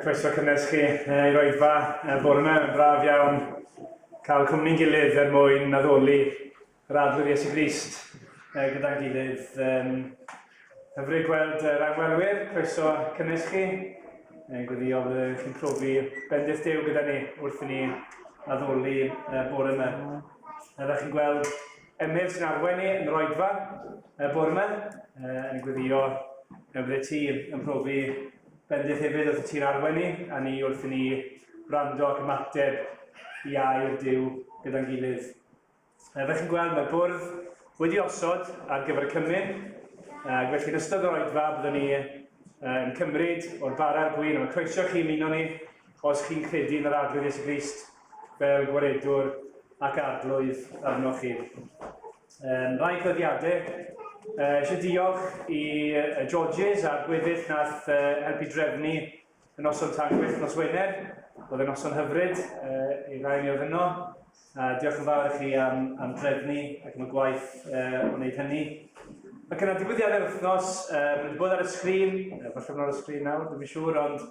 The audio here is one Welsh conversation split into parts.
Croeso cynnes chi i'r oedfa bore yma. Mae'n braf iawn cael cwmni'n gilydd er mwyn addoli yr Arglwydd Iesu Grist gyda'n gilydd. Hyfryd gweld yr ymwelwyr, croeso cynnes chi. Yn gweddio byddwch chi'n profi bendith Duw gyda ni wrth i ni addoli bore yma. Ydych chi'n gweld Emyr sy'n arwain ni yn yr oedfa y bore yma, yn gweddio y bydde ti yn profi bendith hefyd wrth i ti'n arwain ni, a ni wrth i ni wrando ac ymateb i air Duw gyda'n gilydd. Fel chi'n gweld, mae'r bwrdd wedi osod ar gyfer y cymun, ac felly yn ystod yr oedfa byddwn ni yn cymryd o'r bara a'r gwin, a mae croeso chi ymuno ni os chi'n credu yn yr Arglwydd Iesu Grist fel gwaredwr ac arglwydd arnoch chi. Rai clyddiadau. Eisiau diolch i Georges a'r gweddill nath helpu drefnu y noson tan gwyll nos Wener. Oedd y noson hyfryd i rai ni oedd yno. Diolch yn fawr i chi am, am drefnu ac am y gwaith o wneud hynny. Ac yna digwyddiadau'r wythnos, maen wedi bod ar y sgrin, falle bod ar y sgrin nawr, dwi'n siŵr, ond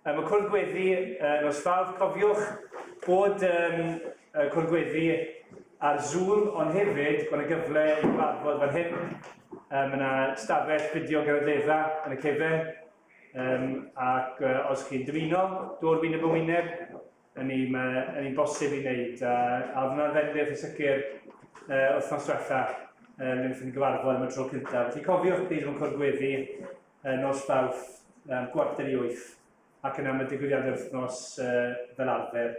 mae cwrdd gweddi nos Fawrth, cofiwch bod cwrdd gweddi ar Zoom, ond hefyd bod yna gyfle i gyfarfod fan hyn. Mae yna stafell fideo genedlaethau yn y cefen, ac os chi'n dymuno dod wyneb yn wyneb, yn ni, mae, yn ni'n bosib i wneud. A oedd hwnna'n fendith yn sicr wythnos diwetha, le wnaethon ni gyfarfod am y tro cyntaf. Felly cofiwch plîs am cwrdd gweddi nos Fawrth, 7:45, ac yna mae digwyddiadau'r wythnos fel arfer.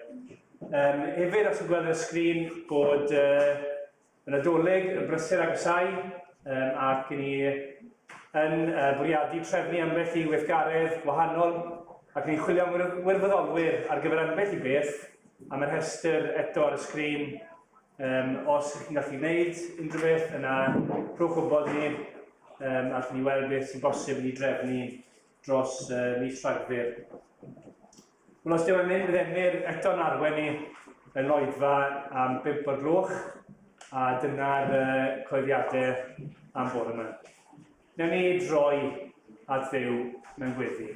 Hefyd, os chi'n gweld ar y sgrin bod y Nadolig yn brysur agosáu, ac ni yn bwriadu trefnu ambell i weithgaredd gwahanol, ac ni'n chwilio am wirfoddolwyr ar gyfer ambell i beth, a mae'r rhestr eto ar y sgrin. Os ych chi'n gallu gwneud unrhyw beth, yna rhowch wybod ni, a allwn ni weld beth sy'n bosib i ni drefnu dros mis Rhagfyr. Wel, os diw'n mynd, bydd Emyr eto'n arwain ni yn oedfa am 5 o'r gloch, a dyna'r coeddiadau am bore yma. Newn ni droi at Dduw mewn gweddi.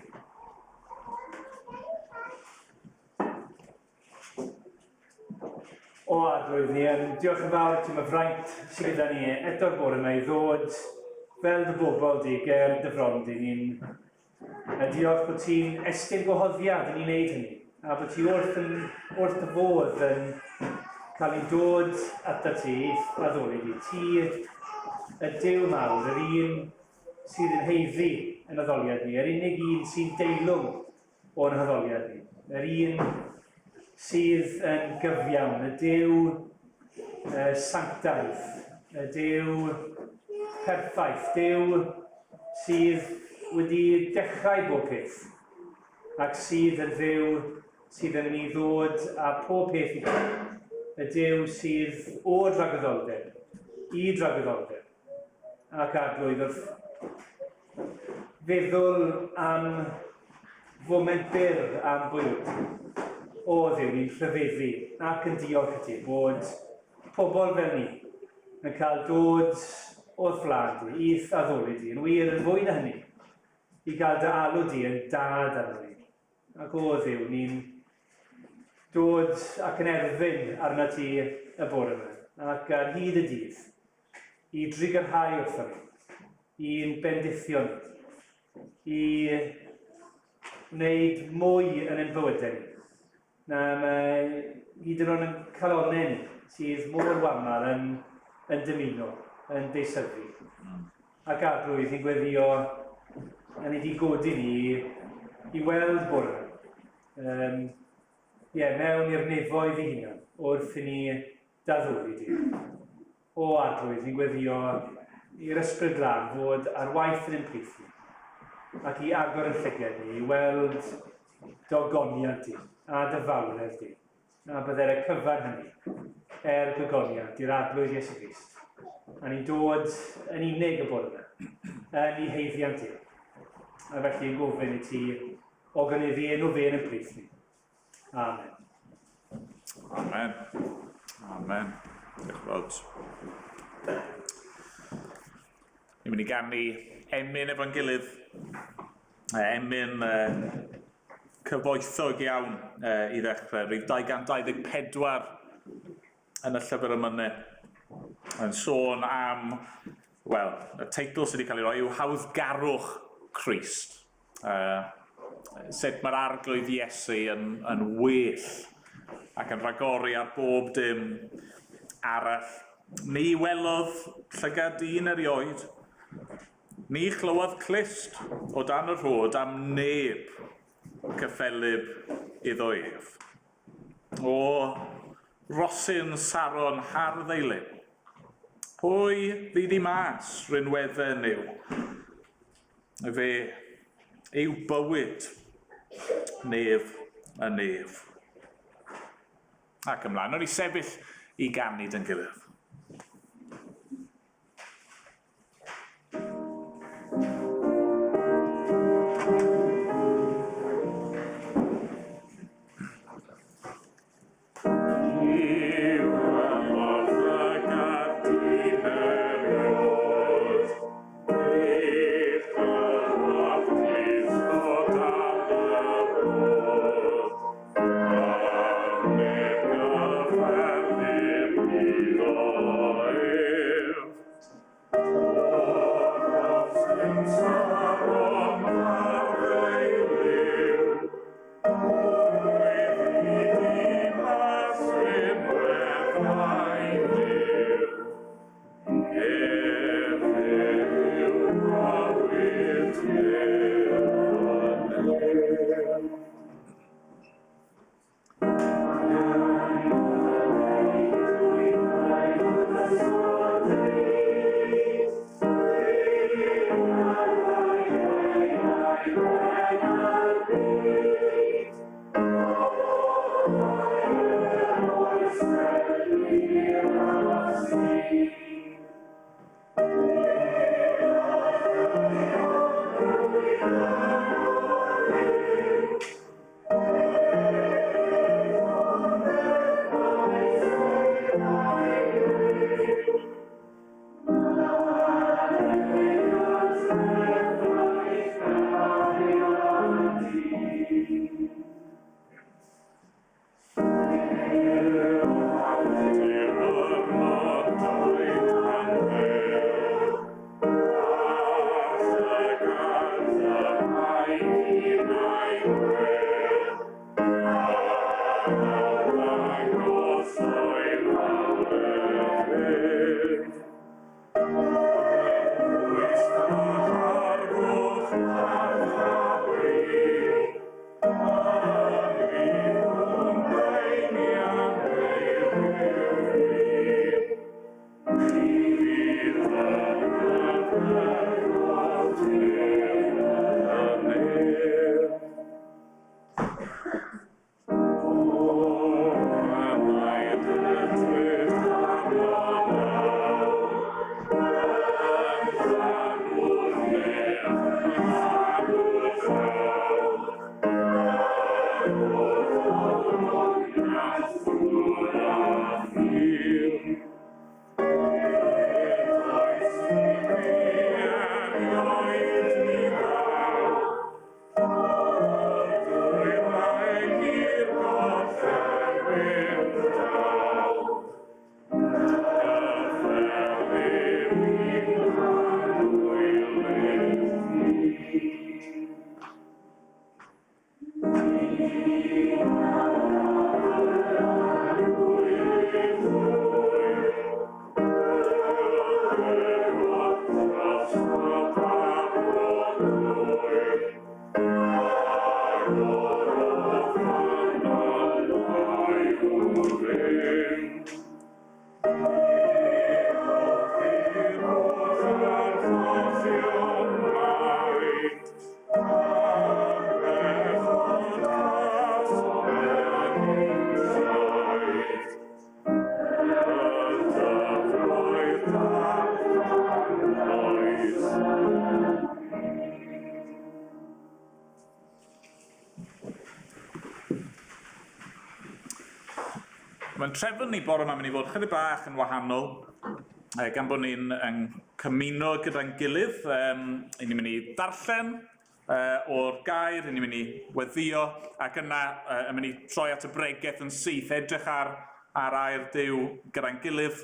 O Arglwydd, ni yn diolch yn fawr ti am y fraint sydd gyda ni eto'r bore yma i ddod fel dy bobl di ger dy fron di. Ni'n diolch bod ti'n estyn gwahoddiad i ni wneud hynny, a bod ti wrth, yn, wrth dy fodd yn cael ei dod ata ti addoli di. Ti y Duw mawr, yr un sydd yn heiddi yn addoliad ni, yr unig un sy'n deilwng o'n haddoliad ni. Yr un sydd yn gyfiawn, y Duw sanctaidd, y Duw perffaith, Duw sydd wedi dechrau bob peth ac sydd yn Dduw sydd yn mynd i ddod â pob peth i ben. Y Duw sydd o dragwyddoldeb i dragwyddoldeb. Ac Arglwydd, wrth feddwl am foment byr am bwy wyt ti, o Dduw, ni'n rhyfeddu ac yn diolch i ti bod pobl fel ni yn cael dod o'th flaen di, i'th addoli di, yn wir yn fwy na hynny, i gael dy alw di yn dad arno ni. Ac o Dduw, ni'n dod ac yn erfyn arnat ti y bore yma, ac ar hyd y dydd, i drugarhau wrthon ni, i'n bendithio ni, i wneud mwy yn ein bywydau ni, na mae hyd yn oed yn calonnau ni, sydd mor wamal yn, yn dymuno, yn deisyfu. Ac Arglwydd, ni'n gweddio yn ei di godi ni i weld bore yma. Ie, mewn i'r nefoedd ei hunan, wrth i ni daddoli di. O Arglwydd, ni'n gweddio i'r Ysbryd Glân fod ar waith yn ein plith ni, ac i agor yn llyged ni i weld dogoniant di a dy fawredd di. A bydde'r y cyfan hynny er gogoniant i'r Arglwydd Iesu Grist. A ni'n dod yn unig y bore yma, yn ei heiddiant i. A felly yn gofyn i ti o gynyddu enw fe yn y plith ni. Amen. Amen. Amen. Diolch Rod. Ni'n mynd i ganu emyn efo'n gilydd. Emyn cyfoethog iawn i ddechrau. Rhif 224 yn y llyfr emynau yn sôn am, wel, y teitl sydd wedi cael ei roi yw Hawddgarwch Crist. Sut mae'r Arglwydd Iesu yn, yn well ac yn rhagori ar bob dim arall. Ni welodd llygad dyn erioed, ni chlywodd clust o dan y rhod am neb cyffelyb iddo ef. O rosyn Saron hardd ei liw, pwy fydd i mas rinwedden yw? Fe yw bywyd nef y nef. Ac ymlaen, o'n i sefyll i ganu dyn gilydd. Mae'n trefn ni bore yma'n mynd i fod chydig bach yn wahanol, gan bod ni'n yn cymuno gyda'n gilydd. Um, ni'n mynd i darllen o'r gair, ni'n mynd i weddio, ac yna yn mynd i troi at y bregeth yn syth, edrych ar, ar air Duw gyda'n gilydd,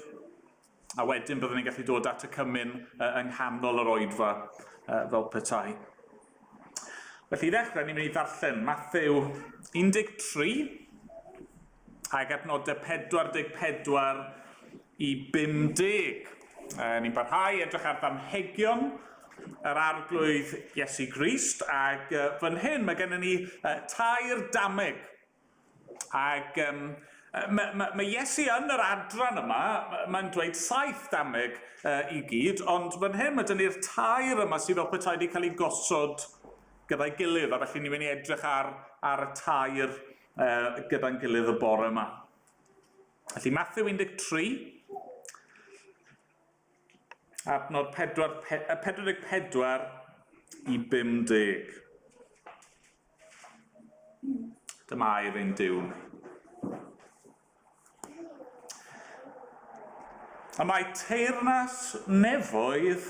a wedyn byddwn ni'n gallu dod at y cymun yng nghanol yr oedfa fel petai. Felly i ddechrau, ni'n mynd i ddarllen Mathew 13 ac adnodau 44 i 50. Ni'n parhau edrych ar ddamhegion yr Arglwydd Iesu Grist, ac fan hyn mae gennym ni tair dameg. Ac um, mae, mae, mae Iesu yn yr adran yma, mae'n dweud saith dameg i gyd, ond fan hyn mae dyn ni'r tair yma sydd fel petai wedi cael ei gosod gyda'i gilydd, a felly ni'n mynd i edrych ar, ar y tair gyda'n gilydd y bore yma. Felly Matthew 13, adnod 4, 44 i 50. Dyma air ein Duw ni. A mae teyrnas nefoedd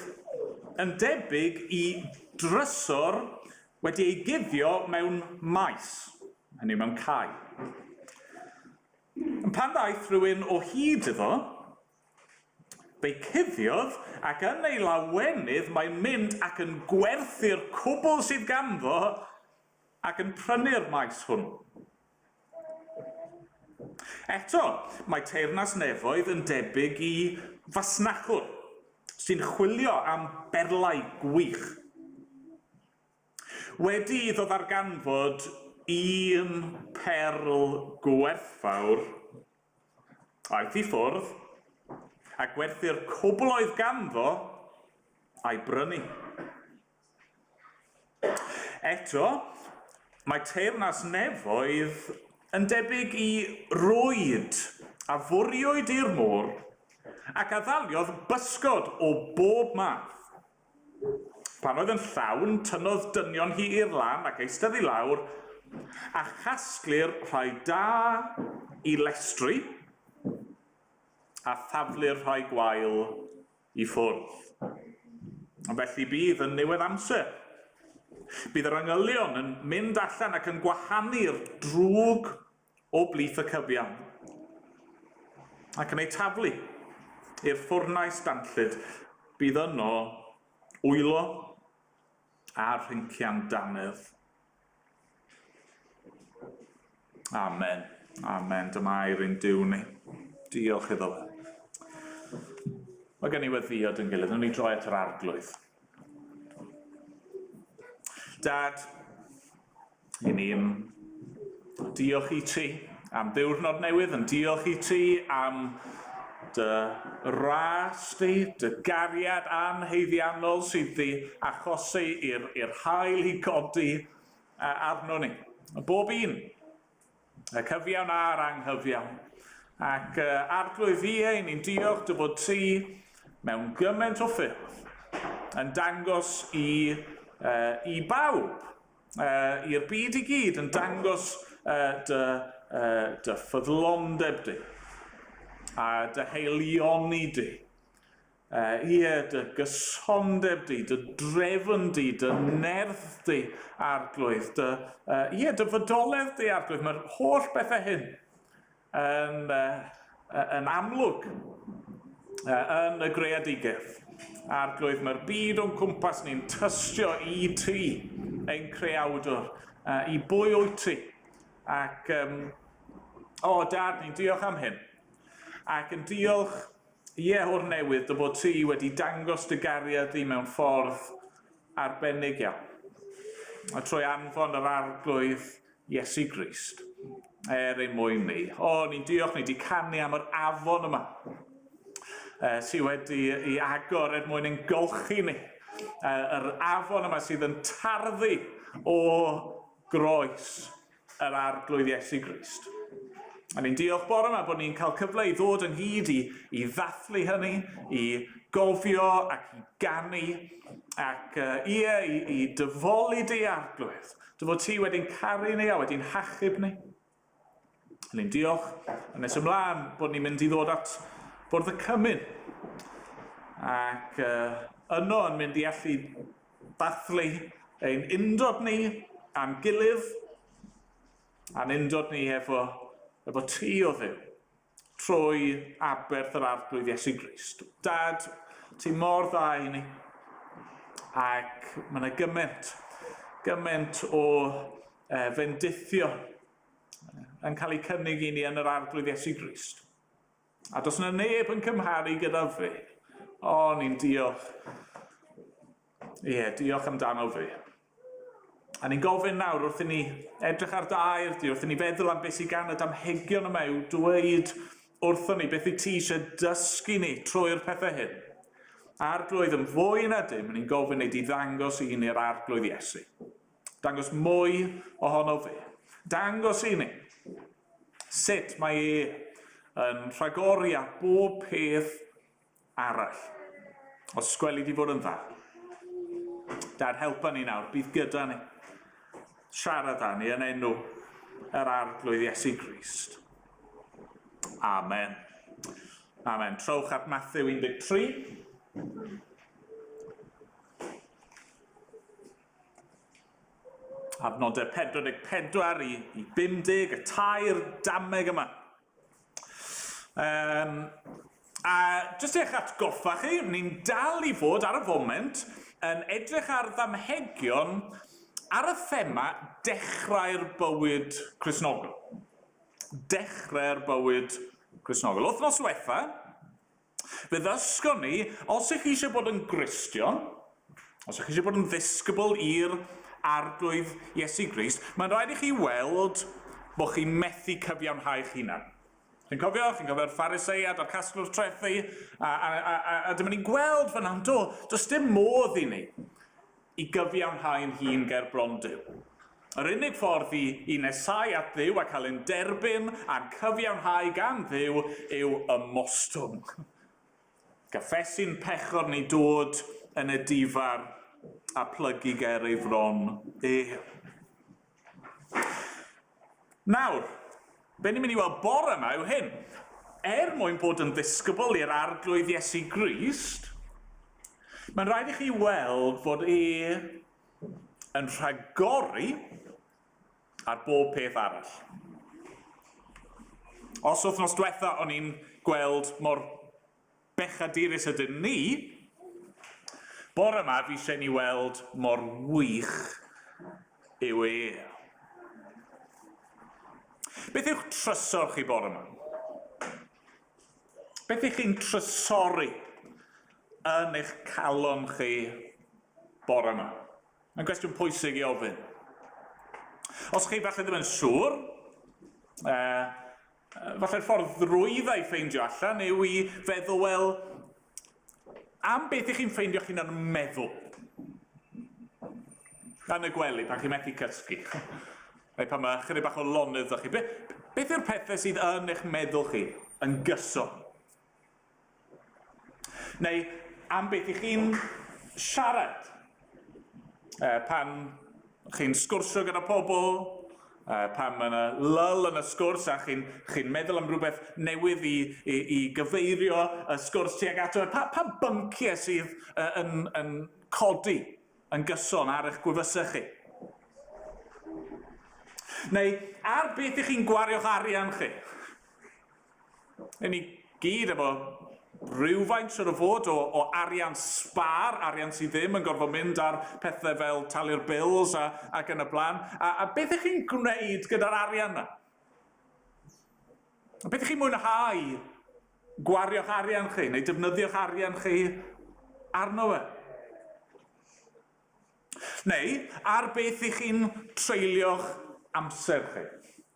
yn debyg i drysor wedi ei guddio mewn maes, hynny yw mewn cae. Pan ddaeth rhywun o hyd iddo, fe'i cuddiodd ac yn ei lawenydd mae'n mynd ac yn gwerthu'r cwbl sydd ganddo ac yn prynu'r maes hwn. Eto, mae teyrnas nefoedd yn debyg i fasnachwr sy'n chwilio am berlau gwych. Wedi iddo ddarganfod un perl gwerthfawr, aeth i ffwrdd a gwerthu'r cwbl oedd ganddo a'i brynu. Eto, mae teyrnas nefoedd yn debyg i rwyd a fwriwyd i'r môr ac a ddaliodd bysgod o bob math. Pan oedd yn llawn, tynnodd dynion hi i'r lan ac eistedd i lawr, a chasglu'r rhai da i lestri, a thaflu'r rhai gwael i ffwrdd. Ond felly bydd yn niwedd amser. Bydd yr angylion yn mynd allan ac yn gwahanu'r drwg o blith y cyfiawn, ac yn eu taflu i'r ffwrnais danllyd. Bydd yno wylo a rhyncian dannedd. Amen. Amen. Dyma air ein Duw ni. Diolch iddo fe. Mae gen i weddiod yn gilydd. Nw'n ni droi at yr Arglwydd. Dad, i ni'n diolch i ti am ddiwrnod newydd, yn diolch i ti am dy ras di, dy gariad anhaeddiannol sydd di achosi i'r haul i godi arno ni. Bob un, y cyfiawn a'r anghyfiawn. Ac Arglwydd ie, i ni'n diolch dy fod ti mewn gymaint o ffyrdd yn dangos i, i bawb, i'r byd i gyd, yn dangos dy, dy ffyddlondeb di a dy heilioni di. Ie, dy gysondeb di, dy drefn di, dy nerth di, Arglwydd, dy, ie, dy fodoledd di, Arglwydd. Mae'r holl bethau hyn yn, yn amlwg yn y greadigaeth. Arglwydd, mae'r byd o'n cwmpas ni'n tystio i ti, ein creawdwr, i bwy wyt ti. Ac, um, o, oh, Dad, ni'n diolch am hyn. Ac yn diolch Ie, o'r newydd, dy fod ti wedi dangos dy gariad di mewn ffordd arbennig iawn. A trwy anfon yr Arglwydd Iesu Grist, er ein mwyn ni. O, ni'n diolch, ni wedi canu am yr afon yma, sydd wedi ei agor er mwyn ein golchi ni. Yr afon yma sydd yn tarddu o groes yr Arglwydd Iesu Grist. A ni'n diolch bore yma bod ni'n cael cyfle i ddod ynghyd i, i ddathlu hynny, i gofio ac i ganu, ac ie, i, i dyfoli di Arglwydd. Dy fod ti wedi'n caru ni a wedi'n hachub ni. A ni'n diolch, a nes ymlaen bod ni'n mynd i ddod at bwrdd y cymun. Ac yno yn mynd i allu dathlu ein undod ni a'n gilydd, a'n undod ni efo, efo ti o Dduw, trwy aberth yr Arglwydd Iesu Grist. Dad, ti mor dda i ni, ac mae yna gymaint, gymaint o e, fendithio yn cael eu cynnig i ni yn yr Arglwydd Iesu Grist. A does yna neb yn cymharu gyda fi. O, ni'n diolch. Ie, yeah, diolch amdano fi. A ni'n gofyn nawr wrth i ni edrych ar dy air di, wrth i ni feddwl am beth sydd gan y damhegion yma i'w dweud wrthon ni, beth i ti eisiau dysgu ni trwy'r pethau hyn. Arglwydd yn fwy na dim, ni'n gofyn ei di ddangos i ni'r arglwydd Iesu. Dangos mwy ohono fe. Dangos i ni sut mae e yn rhagori ar bob peth arall. Os gweli di fod yn dda. Dad, helpa ni nawr, bydd gyda ni. Siarad â ni yn enw yr Arglwydd Iesu Grist. Amen. Amen. Trowch at Matthew 13. Adnodau 44 i, i 50, y tair dameg yma. Um, a jyst eich atgoffa chi, ni'n dal i fod ar y foment yn edrych ar ddamhegion ar y thema dechrau'r bywyd Cristnogol. Dechrau'r bywyd Cristnogol. Wythnos diwetha, fe ddysgon ni, os ych chi eisiau bod yn Gristion, os ych chi eisiau bod yn ddisgybl i'r Arglwydd Iesu Grist, mae'n rhaid i chi weld bod chi'n methu cyfiawnhau'ch hunan. Chi'n cofio? Chi'n cofio'r Phariseiad a'r casglwr trethi? A, a, a, a, a dyma ni'n gweld fyna, do, does dim modd i ni i gyfiawnhau'n hun ger bron Duw. Yr unig ffordd i, i nesau at Dduw a cael ein derbyn a'n cyfiawnhau gan Dduw yw ymostwng. Gyffesu'n pechod ni dod yn edifar a plygu ger ei fron e. Nawr, be ni'n mynd i weld bore yma yw hyn. Er mwyn bod yn ddisgybl i'r Arglwydd Iesu Grist, mae'n rhaid i chi weld fod e yn rhagori ar bob peth arall. Os wythnos diwetha o'n i'n gweld mor bechadurus ydyn ni, bore yma fi eisiau ni weld mor wych yw e. Beth yw'ch trysor chi bore yma? Beth ych chi'n trysori yn eich calon chi bore yma? Mae'n gwestiwn pwysig i ofyn. Os chi falle ddim yn siŵr, uh, falle'r ffordd rwydd a'i ffeindio allan yw i feddwl, wel, am beth ych chi'n ffeindio'ch hunan yn meddwl? Yn y gwely, pan chi'n methu cysgu. Neu pan mae chydig bach o lonydd da chi. Be, beth yw'r pethau sydd yn eich meddwl chi yn gyson? Neu am beth i chi'n siarad? E, pan chi'n sgwrsio gyda pobl, e, pan mae yna lull yn y sgwrs a chi'n chi meddwl am rhywbeth newydd i, i, i gyfeirio y sgwrs tuag ato, pa, pa bynciau sydd e, yn, yn codi yn gyson ar eich gwefusau chi? Neu ar beth ych chi'n gwario'ch arian chi? Ry'n ni gyd efo rhywfaint, siwr o fod, o, o arian sbâr, arian sydd ddim yn gorfod mynd ar pethau fel talu'r bills a, ac yn y blaen. A, a beth ych chi'n gwneud gyda'r arian yna? A beth ych chi'n mwynhau gwario'ch arian chi, neu defnyddio'ch arian chi arno fe? Neu, ar beth i chi'n treulio'ch amser chi.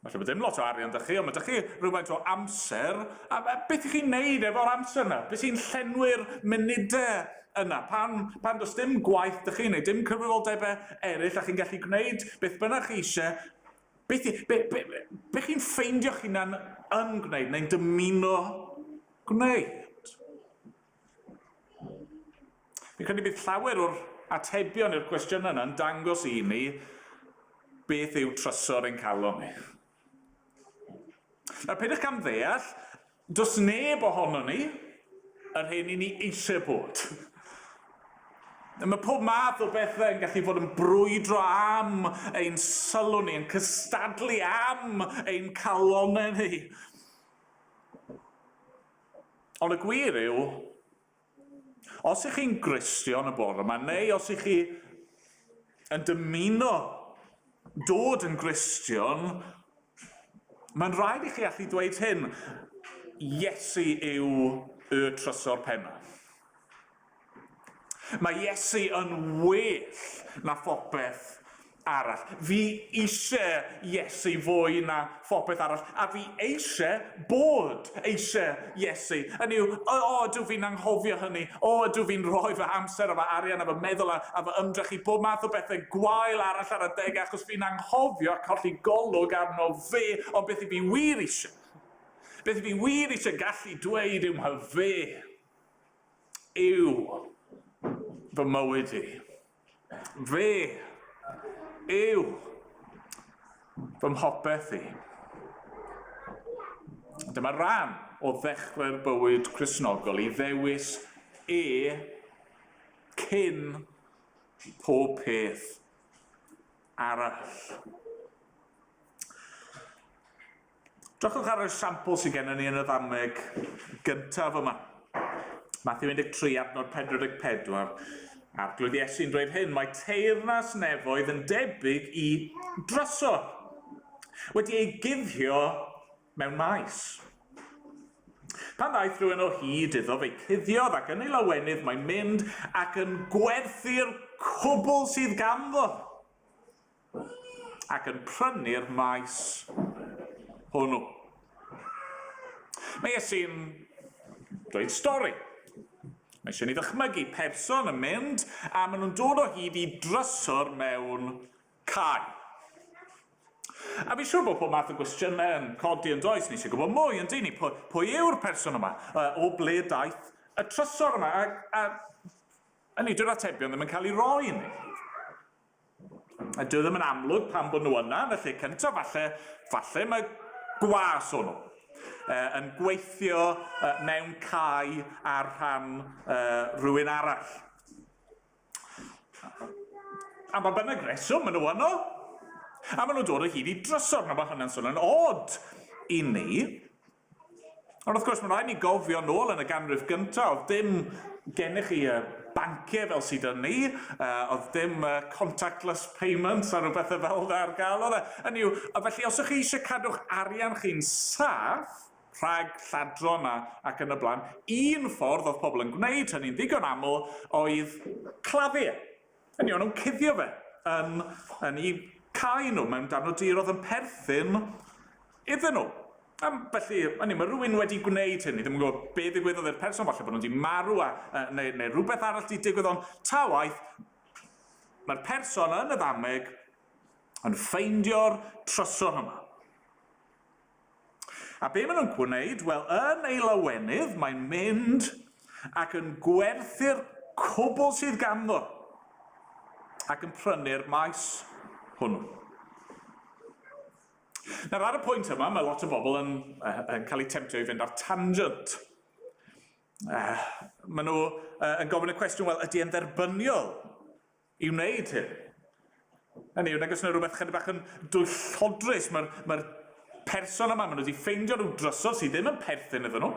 Falle bod dim lot o arian 'da chi, ond mae 'da chi rhywfaint o amser, a beth i chi'n neud efo'r amser yna? Beth sy'n llenwi'r munudau yna? Pan, pan does dim gwaith 'da chi, neu dim cyfrifoldebau eraill, a chi'n gallu gwneud beth bynnag chi eisiau, beth, be, be, be, be chi'n ffeindio'ch hunan yn gwneud, neu'n dymuno gwneud? Fi'n credu bydd llawer o'r atebion i'r cwestiynau yna yn dangos i ni beth yw trysor ein calon ni. Nawr, peidiwch cam ddeall, does neb ohono ni yr hyn i ni eisiau bod. Mae pob math o bethau yn gallu fod yn brwydro am ein sylw ni, yn cystadlu am ein calonau ni. Ond y gwir yw, os ych chi'n Gristion y bore yma, neu os ych chi yn dymuno dod yn Gristion, mae'n rhaid i chi allu dweud hyn, Iesu yw y trysor pennaf. Mae Iesu yn well na phopeth arall. Fi eisiau Iesu fwy na phopeth arall, a fi eisiau bod eisiau Iesu. Hynny yw, o, o, ydw fi'n anghofio hynny? O, ydw fi'n rhoi fy amser a fy arian a fy meddwl a, a fy ymdrech i bob math o bethau gwael arall ar adegau achos fi'n anghofio a colli golwg arno fe, ond beth i fi wir eisiau? Beth i fi wir eisiau gallu dweud yw mae fe yw fy mywyd i. Fe yw fy mhopeth i. Dyma ran o ddechrau'r bywyd Cristnogol i ddewis e cyn pob peth arall. Drychwch ar yr esiampl sydd gennym ni yn y ddameg gyntaf yma. Matthew 13, adnod 44. Arglwydd Iesu'n dweud hyn, mae teyrnas nefoedd yn debyg i drysor wedi ei guddio mewn maes. Pan ddaeth rhywun o hyd iddo, fe'i cuddiodd ac yn ei lawenydd mae'n mynd ac yn gwerthu'r cwbl sydd ganddo ac yn prynu'r maes hwnnw. Mae Iesu'n dweud stori. Mae eisiau ni ddychmygu person yn mynd a maen nhw'n dod o hyd i drysor mewn cae. A fi'n siŵr bod pob math o gwestiynau yn codi yn does, ni eisiau gwybod mwy yn dyn ni, pwy, pwy yw'r person yma, o ble daeth y trysor yma, a, a, a nid yw'r atebion ddim yn cael ei roi i ni. A dyw e ddim yn amlwg pam bod nhw yna yn y lle cyntaf, falle, falle mae gwas o'n nhw yn gweithio mewn cae ar rhan rhywun arall. A mae bynnag reswm, maen nhw yno. A maen nhw'n dod o hyd i drysor. Nawr mae hynny'n swnio'n od i ni. Ond wrth gwrs, mae'n rhaid ni gofio nôl yn y ganrif gyntaf, oedd dim gennych chi y banciau fel sydd yn ni, oedd dim contactless payments a rhywbeth fel yna ar gael, oedd e? Hynny yw, a felly os ydych chi eisiau cadw'ch arian chi'n saff rhag lladron a, ac yn y blaen, un ffordd oedd pobl yn gwneud hynny'n ddigon aml oedd claddu e. Hynny yw, o'n nhw'n cuddio fe yn, yn eu cae nhw mewn darn o dir oedd yn perthyn iddyn nhw. A felly, hynny, mae rhywun wedi gwneud hyn, ni ddim yn gwybod be ddigwyddodd i'r person, falle bod nhw wedi marw a, neu, neu rhywbeth arall wedi digwydd, ond ta waeth, mae'r person yn y ddameg yn ffeindio'r trysor yma. A be maen nhw'n gwneud? Wel, yn ei lawenydd, mae'n mynd ac yn gwerthu'r cwbl sydd ganddo ac yn prynu'r maes hwnnw. Nawr, ar y pwynt yma, mae lot o bobl yn, yn cael eu temtio i fynd ar tangent. Maen nhw yn gofyn y cwestiwn, wel, ydy e'n dderbyniol i wneud hyn. Hynny yw, nag oes yna rhywbeth chydig bach yn dwyllodrus. Mae'r mae person yma, maen nhw wedi ffeindio rhyw drysor sydd ddim yn perthyn iddyn nhw.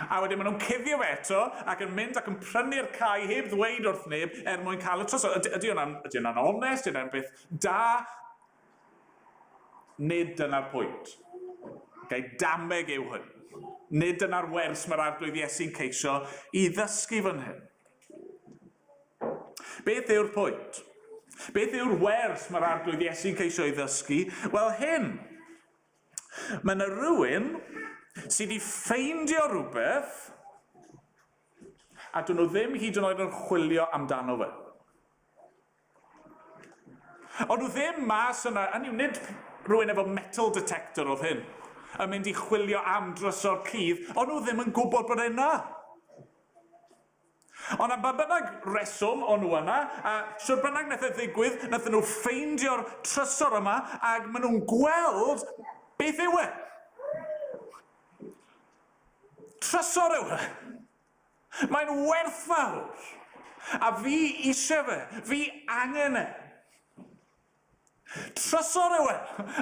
A wedyn maen nhw'n cuddio fe eto ac yn mynd ac yn prynu'r cae heb ddweud wrth neb er mwyn cael y trysor. Ydy, ydy hwnna'n ydy hwnna'n onest? Ydy hwnna'n beth da? Nid dyna'r pwynt. Okay, dameg yw hwn. Nid dyna'r wers mae'r Arglwydd Iesu'n ceisio i ddysgu fan hyn. Beth yw'r pwynt? Beth yw'r wers mae'r Arglwydd Iesu'n ceisio ei ddysgu? Wel, hyn. Mae yna rhywun sydd wedi ffeindio rhywbeth a dyn nhw ddim hyd yn oed yn chwilio amdano fe. Ond nhw ddim mas yna, hynny yw, nid rhywun efo metal detector oedd hyn, yn mynd i chwilio am drysor cudd, ond nhw ddim yn gwybod bod e yna. Ond am ba bynnag reswm o'n nhw yna, a shwt bynnag nath e ddigwydd, nathon nhw ffeindio'r trysor yma, ac maen nhw'n gweld beth yw e. Trysor yw e. Mae'n werthfawr. A fi eisiau fe, fi angen e. Trysor yw e,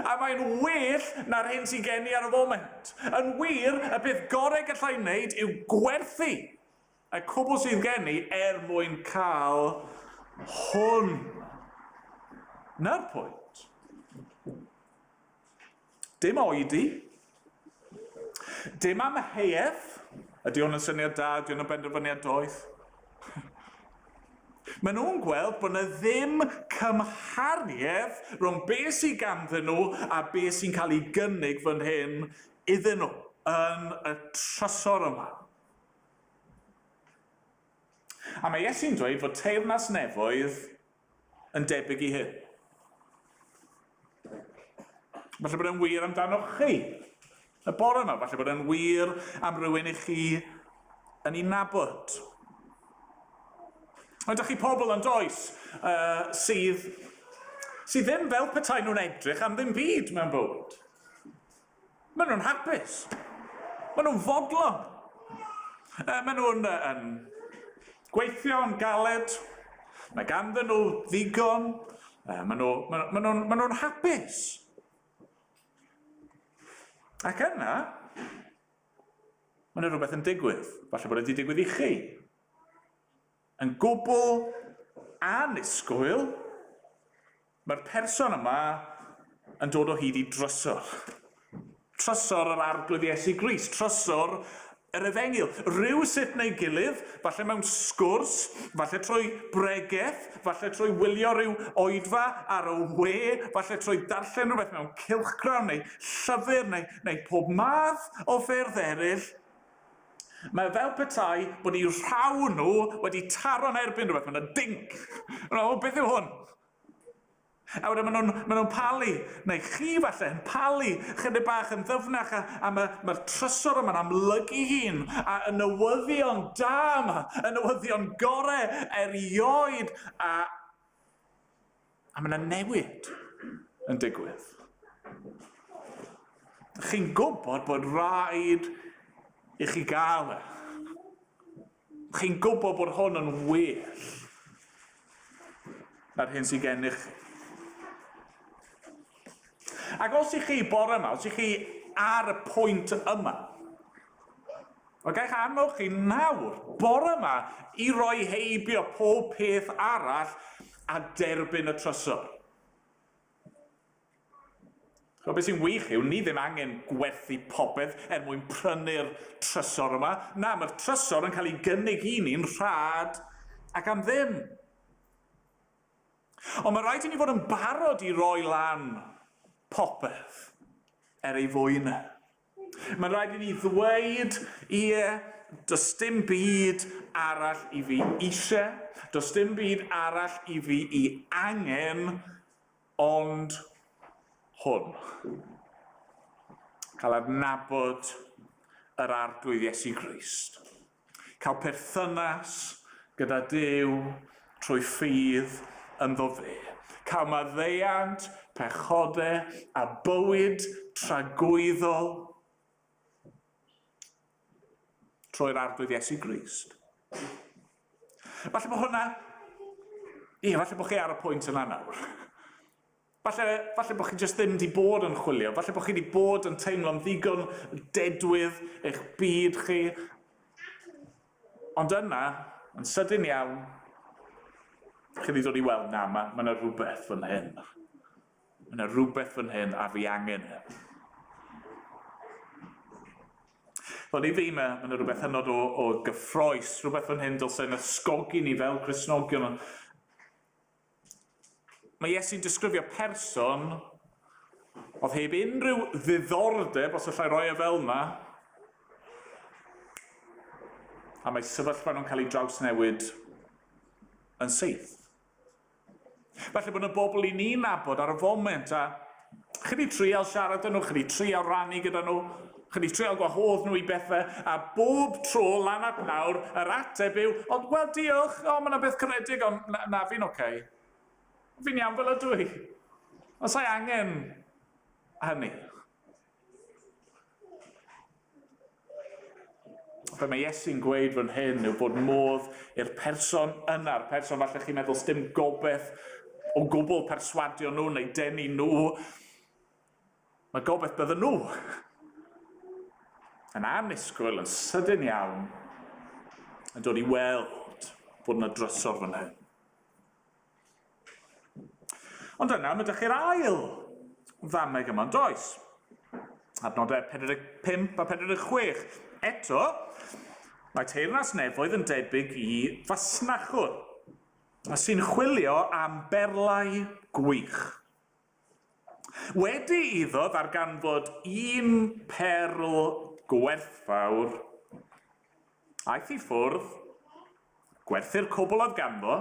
a mae'n well na'r hyn sy'n gen i ar y foment. Yn wir, y peth gorau gallai wneud yw gwerthu y cwbl sydd gen i er mwyn cael hwn. Na'r pwynt. Dim oedi. Dim amheuaeth. Ydy hwn yn syniad da? Ydy hwn yn benderfyniad doeth? Maen nhw'n gweld bod yna ddim cymhariaeth rhwng be sydd ganddyn nhw a be sy'n cael ei gynnig fan hyn iddyn nhw yn y trysor yma. A mae Iesu'n dweud fod teyrnas nefoedd yn debyg i hyn. Falle bod e'n wir amdanoch chi y bore yma. Falle bod e'n wir am rywun i chi yn ei nabod. Ond ydych chi pobl yn does sydd, sydd ddim fel petai nhw'n edrych am ddim byd mewn bywyd. Maen nhw'n hapus. Maen nhw'n fodlon. Maen nhw'n yn gweithio'n galed. Mae ganddyn nhw ddigon. Maen nhw, maen, maen nhw'n, maen nhw'n hapus. Ac yna, mae yna rhywbeth yn digwydd. Falle bod wedi digwydd i chi. Yn gwbl annisgwyl, Mae'r person yma yn dod o hyd i drysor. Trysor yr Arglwydd Iesu Grist, trysor yr Efengyl. Rhyw sut neu gilydd, falle mewn sgwrs, falle trwy bregeth, falle trwy wylio rhyw oedfa ar y we, falle trwy darllen rhywbeth mewn cylchgrawn neu llyfr neu, neu pob math o ffyrdd eraill, Mae fel petai bod eu rhaw nhw wedi taro'n erbyn rhywbeth, mae'n dink. O, beth yw hwn? A wedyn maen nhw'n ma nhw palu, neu chi falle, yn palu chydig bach yn ddyfnach, a, a mae'r ma trysor yma'n amlygu hun, a y newyddion da yma, y newyddion gore erioed, a, a mae yna newid yn digwydd. Chi'n gwybod bod rhaid i chi gael e. Chi'n gwybod bod hwn yn well na'r hyn sydd gennych chi. Ac os i chi bore yma, os i chi ar y pwynt yma, Wel, gaich annog chi nawr, bore yma, i roi heibio pob peth arall a derbyn y trysor. Ch'mod beth sy'n wych yw, ni ddim angen gwerthu popeth er mwyn prynu'r trysor yma. Na, mae'r trysor yn cael ei gynnig i ni'n rhad ac am ddim. Ond mae rhaid i ni fod yn barod i roi lan popeth er ei fwyn e. Mae'n rhaid i ni ddweud, ie, does dim byd arall i fi eisiau, does dim byd arall i fi i angen, Ond hwn. Cael adnabod yr Arglwydd Iesu Grist. Cael perthynas gyda Duw trwy ffydd ynddo fe. Cael maddeuant, pechodau a bywyd tragwyddol trwy'r Arglwydd Iesu Grist. Falle bod hwnna... Ie, falle bod chi ar y pwynt yna nawr. Falle, falle bod chi jyst ddim wedi bod yn chwilio. Falle bod chi wedi bod yn teimlo'n ddigon dedwydd eich byd chi. Ond yna, yn sydyn iawn, chi wedi dod i weld, na, mae yna rhywbeth fan hyn. Mae yna rhywbeth fan hyn a fi angen e. Wel, i fi, mae, mae yna rhywbeth hynod o, o gyffroes, rhywbeth fan hyn dylse'n ysgogi ni fel Cristnogion. Mae Iesu'n disgrifio person oedd heb unrhyw ddiddordeb, os allai roi e fel yna, a mae sefyllfa nhw'n cael ei drawsnewid yn syth. Falle bod yna bobl i ni'n nabod ar y foment a chi wedi trial siarad â nhw, chi wedi trial rannu gyda nhw, chi wedi trial gwahodd nhw i bethau, a bob tro lan at nawr, yr ateb yw, ond wel diolch, o mae yna beth caredig, ond na, na fi'n oce. Okay. Fi'n iawn fel ydw i. Ond sa'i angen hynny. Be mae Iesu'n gweud fan hyn yw bod modd i'r person yna'r person falle chi'n meddwl sdim gobeith o gwbl perswadio nhw neu denu nhw, mae gobeith bydden nhw yn annisgwyl, yn sydyn iawn, yn dod i weld bod yna drysor fan hyn. Ond yna, mae ydych chi'r ail ddameg yma, yn does? Adnodau 45 a 46. Eto, mae teyrnas nefoedd yn debyg i fasnachwr sy'n chwilio am berlau gwych. Wedi iddo ddarganfod un perl gwerthfawr, aeth i ffwrdd, gwerthu'r cwbl oedd ganddo,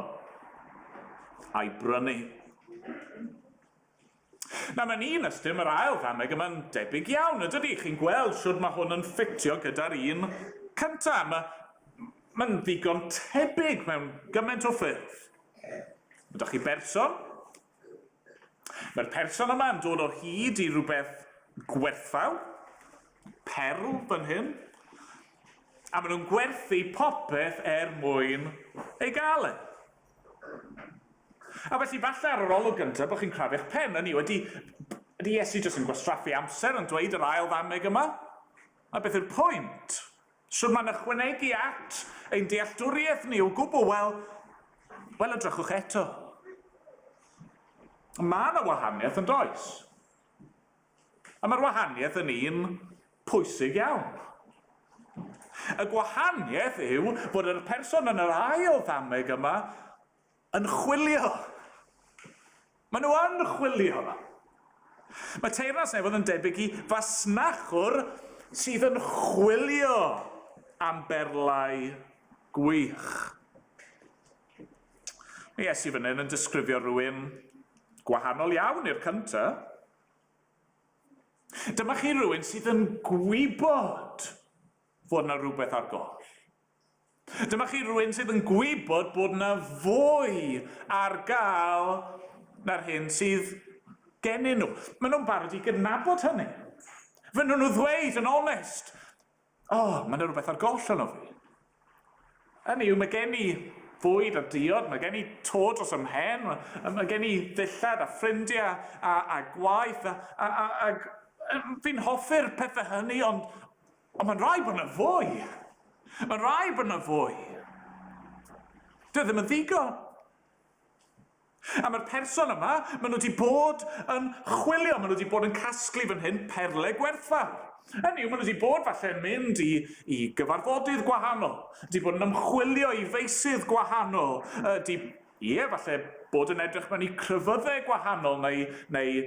a'i brynu. Na, mae'n un ystym, mae'r ail ddameg yma'n debyg iawn, yn dydy? Chi'n gweld shwd mae hwn yn ffitio gyda'r un cyntaf. Mae, mae'n ddigon tebyg mewn gymaint o ffyrdd. Mae 'da chi berson, Mae'r person yma yn dod o hyd i rhywbeth gwerthfawr, perl fan hyn, a maen nhw'n gwerthu popeth er mwyn ei gael e. A felly falle ar yr olwg gyntaf bod chi'n crafu'ch pen, hynny yw, ydy, ydy Iesu jyst yn gwastraffu amser yn dweud yr ail ddameg yma? A beth yw'r pwynt? Shwt mae'n ychwanegu at ein dealltwriaeth ni o gwbl? Wel, wel edrychwch eto. Mae yna wahaniaeth yn does? A mae'r wahaniaeth yn un pwysig iawn. Y gwahaniaeth yw bod yr person yn yr ail ddameg yma yn chwilio. Maen nhw yn chwilio. Mae teyrnas nefoedd yn debyg i fasnachwr sydd yn chwilio am berlau gwych. Mae Iesu fan hyn yn disgrifio rhywun gwahanol iawn i'r cyntaf. Dyma chi rhywun sydd yn gwybod fod yna rhywbeth ar goll. Dyma chi rywun sydd yn gwybod bod yna fwy ar gael na'r hyn sydd gennyn nhw. Maen nhw'n barod i gydnabod hynny. Fy nhw'n nhw ddweud yn onest, o, oh, mae yna rhywbeth ar goll yno fi. Hynny yw, mae gen i fwyd a diod, mae gen i to dros ym mhen, mae gen i ddillad a ffrindiau a, a gwaith, a, a, a, a fi'n hoffi'r pethau hynny, ond, Ond mae'n rhaid bod yna fwy. Mae'n rhaid bod yna fwy. Dwi e ddim yn ddigon. A mae'r person yma, maen nhw wedi bod yn chwilio, maen nhw wedi bod yn casglu fan hyn perle gwerthfawr. Hynny yw, maen nhw wedi bod falle yn mynd i, i gyfarfodydd gwahanol, wedi bod yn ymchwilio i feysydd gwahanol, wedi, ie, falle bod yn edrych mewn i crefyddau gwahanol neu, neu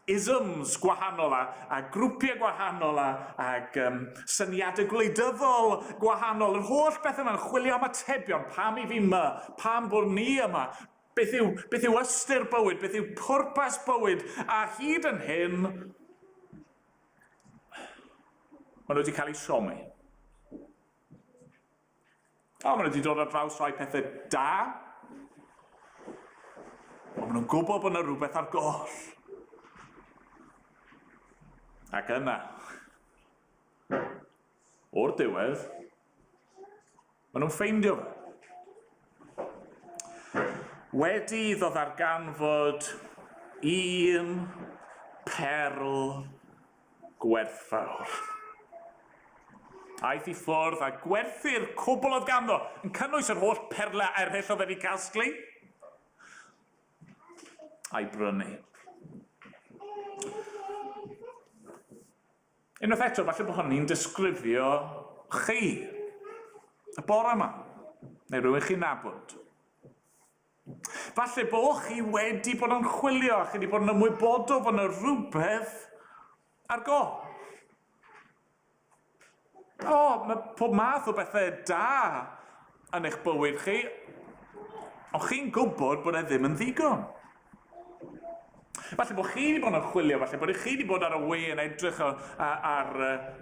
isms gwahanol a, a grwpiau gwahanol a, ag um, syniadau gwleidyddol gwahanol. Yr holl bethau yma'n chwilio am atebion. Pam i fi yma? Pam bod ni yma? Beth yw, beth yw ystyr bywyd? Beth yw pwrpas bywyd? A hyd yn hyn, maen nhw wedi cael eu siomi. O, maen nhw wedi dod ar draws rhai pethau da. Ond maen nhw'n gwybod bod yna rhywbeth ar goll. Ac yna, o'r diwedd, maen nhw'n ffeindio fe. Wedi iddo ddarganfod un perl gwerthfawr. Aeth i ffwrdd a gwerthu'r cwbl oedd ganddo, yn cynnwys yr holl perlau eraill oedd wedi casglu, a'i brynu. Unwaith eto, falle bod hynny'n disgrifio chi y bore yma, neu rhywun chi'n nabod. Falle bo chi wedi bod yn chwilio a chi wedi bod yn ymwybodol fod yna rhywbeth ar goll. O, mae pob math o bethau da yn eich bywyd chi, ond chi'n gwybod bod e ddim yn ddigon. Falle bod chi wedi bod yn chwilio, falle bod chi wedi bod ar y we yn edrych ar, ar,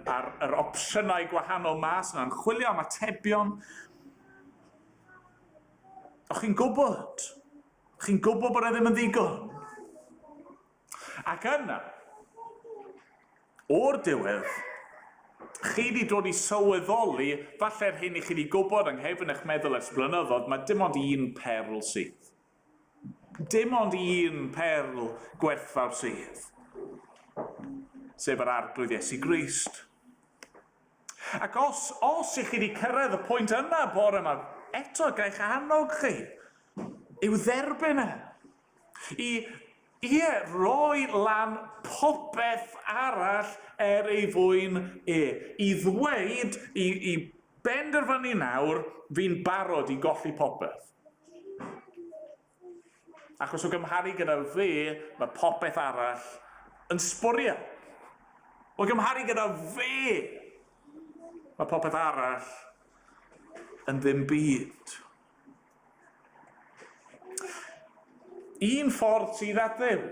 ar yr opsiynau gwahanol mas yna, yn chwilio am atebion. O'ch chi'n gwybod? Chi'n gwybod bod e ddim yn ddigon? Ac yna, o'r diwedd, Chi wedi dod i sylweddoli, falle'r hyn i chi wedi gwybod yng nghefn eich meddwl ers blynyddoedd, mae dim ond un perl sydd. Dim ond un perl gwerthfawr sydd, sef yr Arglwydd Iesu Grist. Ac os, os i chi wedi cyrraedd y pwynt yna bore yma, eto gaich annog chi i'w dderbyn e. I, ie, roi lan popeth arall er ei fwyn e. I ddweud, i, i benderfynu nawr, fi'n barod i golli popeth. Achos o gymharu gyda fe, mae popeth arall yn sbwriel. O gymharu gyda fe, mae popeth arall yn ddim byd. Un ffordd sydd at Dduw.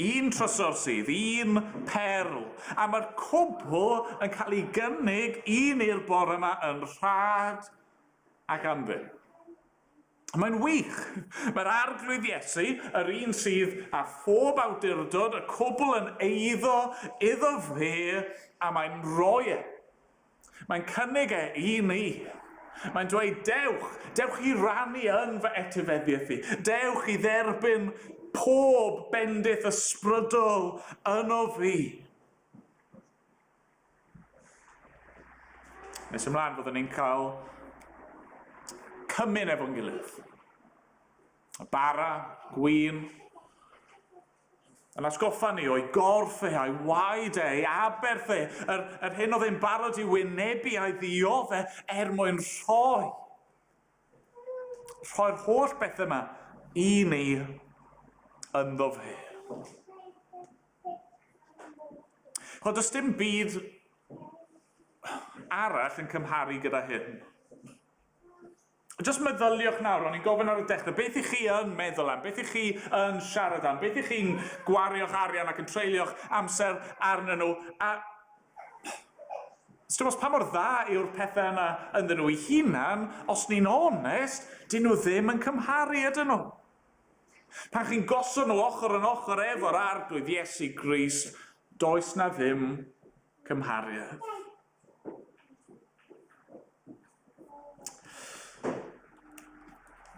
Un trysor sydd, un perl. A mae'r cwbl yn cael ei gynnig i ni'r bore yma yn rhad ac am ddim. Mae'n wych. Mae'r Arglwydd Iesu, yr un sydd â phob awdurdod, y cwbl yn eiddo iddo fe, a mae'n rhoi e. Mae'n cynnig e i ni. Mae'n dweud, dewch, dewch i rannu yn fy etifeddiaeth i. Dewch i dderbyn pob bendith ysbrydol yno fi. Nes ymlaen byddwn ni'n cael cymun efo'n gilydd. Y bara, gwin, yn atgoffa ni o'i gorff e, a'i waed e, ei aberth e, yr, yr hyn oedd e'n barod i wynebu a'i ddiodde er mwyn rhoi. Rhoi'r holl beth yma i ni ynddo fe. Wel, does dim byd arall yn cymharu gyda hyn. Just meddyliwch nawr, o'n i'n gofyn ar y dechrau, beth i chi yn meddwl am, beth i chi yn siarad am, beth i chi'n gwario'ch arian ac yn treulio'ch amser arnyn nhw, a Dim ots pa mor dda yw'r pethau yna ynddyn nhw eu hunan, os ni'n onest, dyn nhw ddim yn cymharu, ydyn nhw? Pan chi'n gosod nhw ochr yn ochr efo'r Arglwydd Iesu Grist, does na ddim cymhariaeth.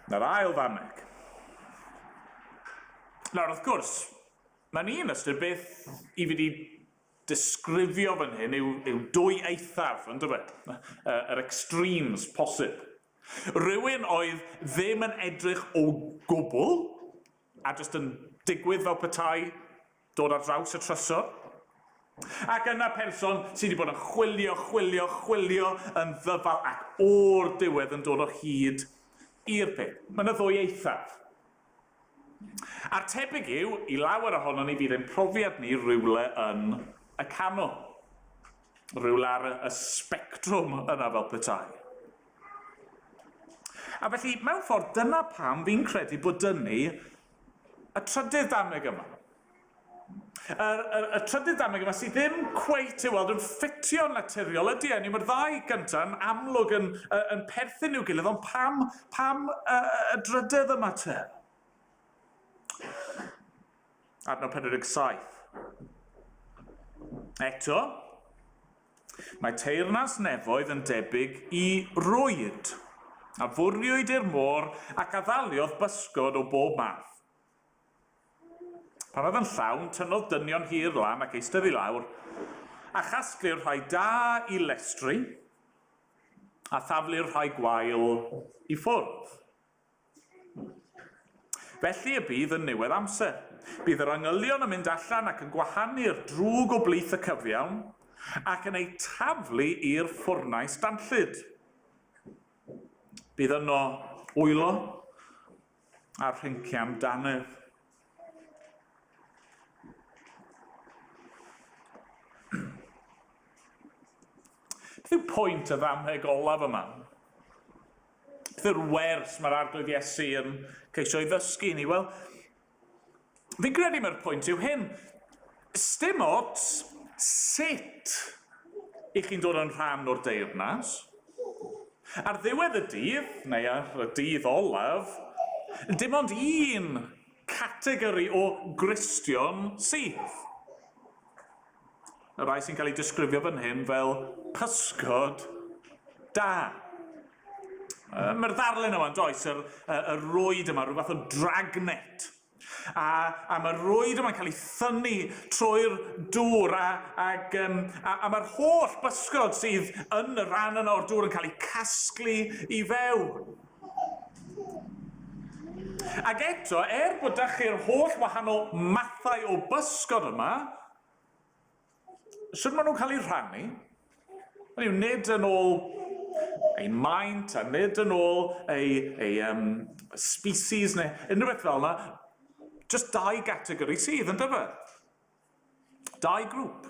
Na'r ail ddameg. Nawr, wrth gwrs, mae'n un ystyr beth i fi wedi disgrifio fan hyn yw, yw dwy eithaf, yn dweud, yr extremes posib. Rhywun oedd ddim yn edrych o gwbl, a jyst yn digwydd fel petai dod ar draws y trysor. Ac yna person sydd wedi bod yn chwilio, chwilio, chwilio yn ddyfal ac o'r diwedd yn dod o hyd i'r peth. Mae yna ddwy eithaf. A'r tebyg yw, i lawer ohonon ni fydd ein profiad ni rywle yn y canol. Rywle ar y sbectrwm yna fel petai. A felly, mewn ffordd, dyna pam fi'n credu bod dyn ni y trydydd dameg yma. Y, y, y trydydd dameg yma sydd ddim cweit i'w weld yn ffitio'n naturiol ydy e. Mae'r ddau gyntaf yn amlwg yn, yn perthyn i'w gilydd, ond pam, pam y, y drydedd yma te? Adnod 47. Eto, mae teyrnas nefoedd yn debyg i rwyd, a fwriwyd i'r môr ac a ddaliodd bysgod o bob math. Pan oedd yn llawn, tynnodd dynion hir lan ac eistedd i lawr, a chasglu'r rhai da i lestri, a thaflu'r rhai gwael i ffwrdd. Felly y bydd yn niwedd amser. Bydd yr angylion yn mynd allan ac yn gwahanu'r drwg o blith y cyfiawn, ac yn eu taflu i'r ffwrnais danllyd. Bydd yno wylo a rhincian dannedd. Beth yw pwynt y ddamheg olaf yma? Beth yw'r wers mae'r Arglwydd Iesu yn ceisio ei ddysgu ni? Wel, fi'n credu mae'r pwynt yw hyn. Sdim ots sut i chi'n dod yn rhan o'r deyrnas. Ar ddiwedd y dydd, neu ar y dydd olaf, dim ond un categori o Gristion sydd. Y rhai sy'n cael eu disgrifio fan hyn fel pysgod da. Mae'r ddarlun yma, yn does, yr, y, y rwyd yma, rhyw fath o dragnet. A, a mae'r rwyd yma'n cael ei thynnu trwy'r dŵr a, ag, um, a, a mae'r holl bysgod sydd yn y rhan yna o'r dŵr yn cael eu casglu i fewn. Ac eto, er bod da chi'r holl wahanol mathau o bysgod yma, Sut maen nhw'n cael eu rhannu? Hynny yw, nid yn ôl ei maint a nid yn ôl ei, ei um, species neu unrhyw beth fel yna. Just dau gategori sydd, yn dyfa? Dau grŵp.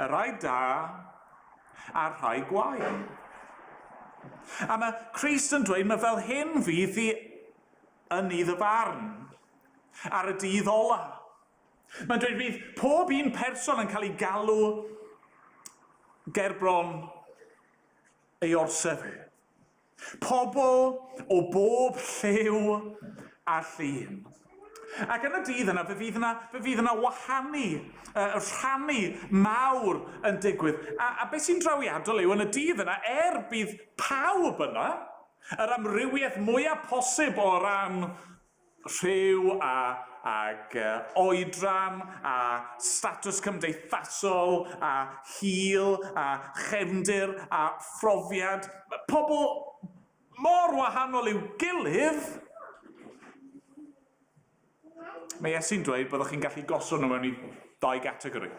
Y rhai da a'r rhai gwael. A mae Christ yn dweud mae fel hyn fydd hi yn nydd y farn, ar y dydd ola. Mae'n dweud bydd pob un person yn cael ei galw gerbron ei orsedd e. Pobl o bob lliw a llun. Ac yn y dydd yna, fe fydd yna, fe fydd yna wahanu, rhannu mawr yn digwydd. A, a beth sy'n drawiadol yw, yn y dydd yna, er bydd pawb yna, yr amrywiaeth mwyaf posib o ran rhyw a ag oedran a statws cymdeithasol a hil a chefndir a phrofiad, pobl mor wahanol i'w gilydd, mae Iesu'n dweud byddwch chi'n gallu gosod nhw mewn i ddau gategori.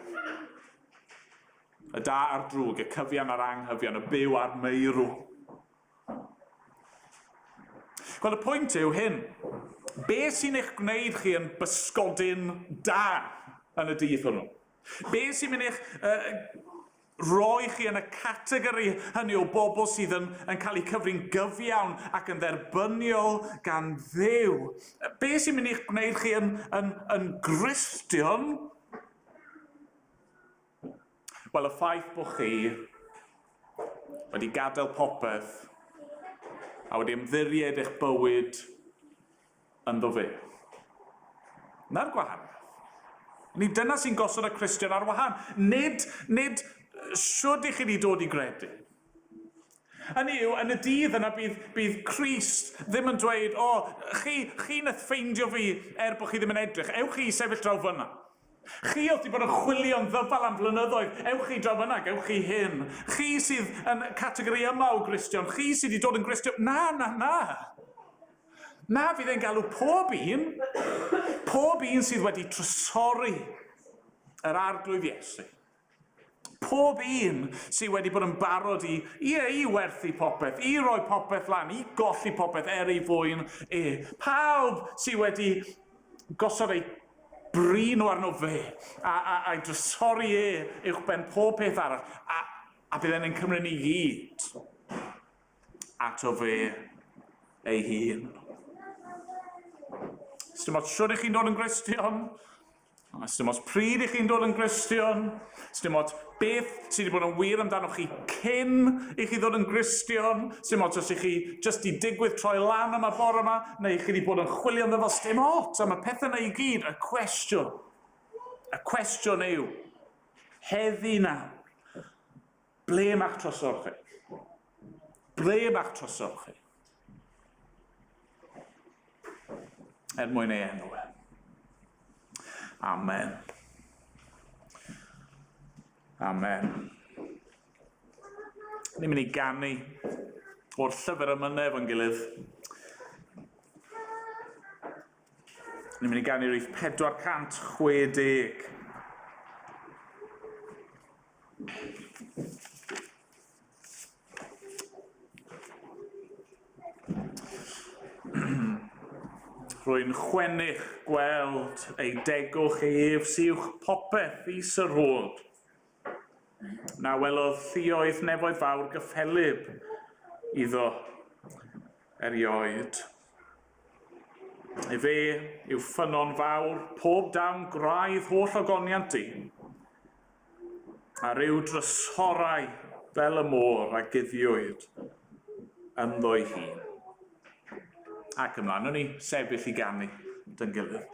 Y da a'r drwg, y cyfian a'r anghyfian, y byw a'r meirw. Wel, y pwynt yw hyn. Be sy'n eich gwneud chi yn bysgodyn da yn y dydd hwnnw? Be sy'n mynd eich rhoi chi yn y categori hynny o bobl sydd yn, yn cael eu cyfri'n gyfiawn ac yn dderbyniol gan Dduw? Be sy'n mynd i'ch gwneud chi yn, yn, yn Gristion? Wel, y ffaith bod chi wedi gadael popeth a wedi ymddiried eich bywyd ynddo fe. Na'r gwahaniaeth. Nid dyna sy'n gosod y Cristion ar wahân. Nid, nid siwd i chi wedi dod i gredu. Hynny yw, yn y dydd yna bydd, bydd Crist ddim yn dweud, o, oh, chi, chi nath ffeindio fi er bod chi ddim yn edrych, ewch chi i sefyll draw fyna. Chi oedd 'di bod yn chwilio'n ddyfal am flynyddoedd, ewch chi draw fan'na, gewch chi hyn. Chi sydd yn categori yma o Gristion, chi sydd wedi dod yn Gristion. Na, na, na. Na, fydd e'n galw pob un, pob un sydd wedi trysori yr Arglwydd Iesu. Pob un sydd wedi bod yn barod i, ie, i werthu popeth, i roi popeth lan, i golli popeth er ei fwyn e. Pawb sydd wedi gosod eu bri nhw arno fe, a, a, a'i drysori e uwchben pob peth arall, a, a bydd e'n ein cymryd ni gyd ato fe ei hun. Sdim ots siwr i chi'n dod yn Gristion, Sdim ots pryd i chi'n dod yn Gristion, sdim ots beth sydd wedi bod yn wir amdano chi cyn i chi ddod yn Gristion, sdim ots os i chi jyst di digwydd troi lan yma bore yma, neu chi wedi bod yn chwilio amdano fo, sdim ots am y pethau yna i gyd. Y cwestiwn, y cwestiwn yw, heddi nawr, ble mae'ch trosor chi? Ble mae'ch trosor chi? Er mwyn ei enw e. Amen. Amen. Ni'n mynd i ganu o'r llyfr emynau efo'n gilydd. Ni'n mynd i ganu rhif 460. Rwy'n chwennych gweld ei degwch ef sy uwch popeth i syrhod. Na welodd lluoedd nefoedd fawr gyffelyb iddo erioed. Efe yw ffynnon fawr pob dawn gwraidd holl ogoniant di. A rhyw drysorau fel y môr a guddiwyd ynddo'i hun. Ac ymlaen, o'n i sefyll i ganu dyn gilydd.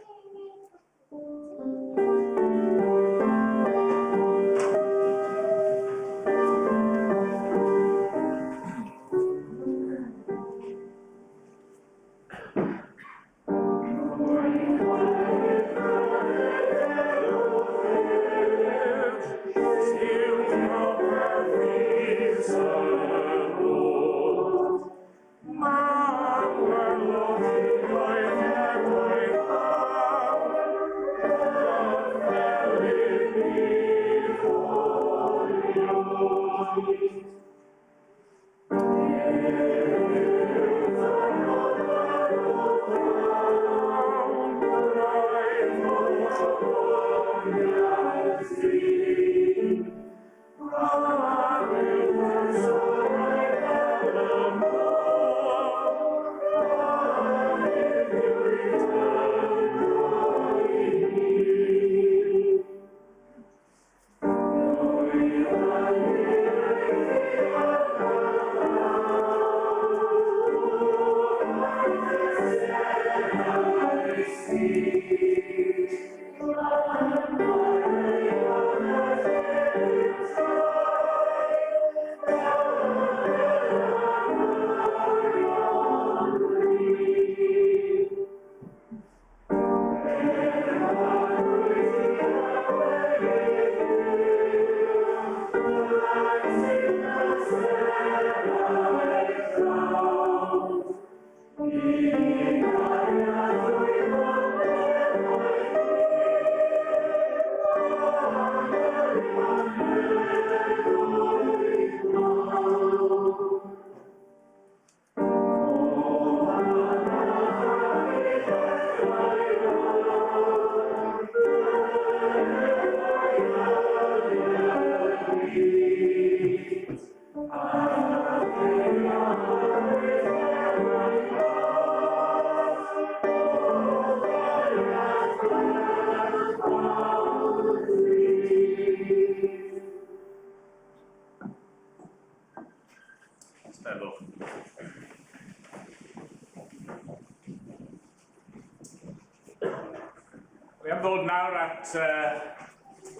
Fi am ddod nawr at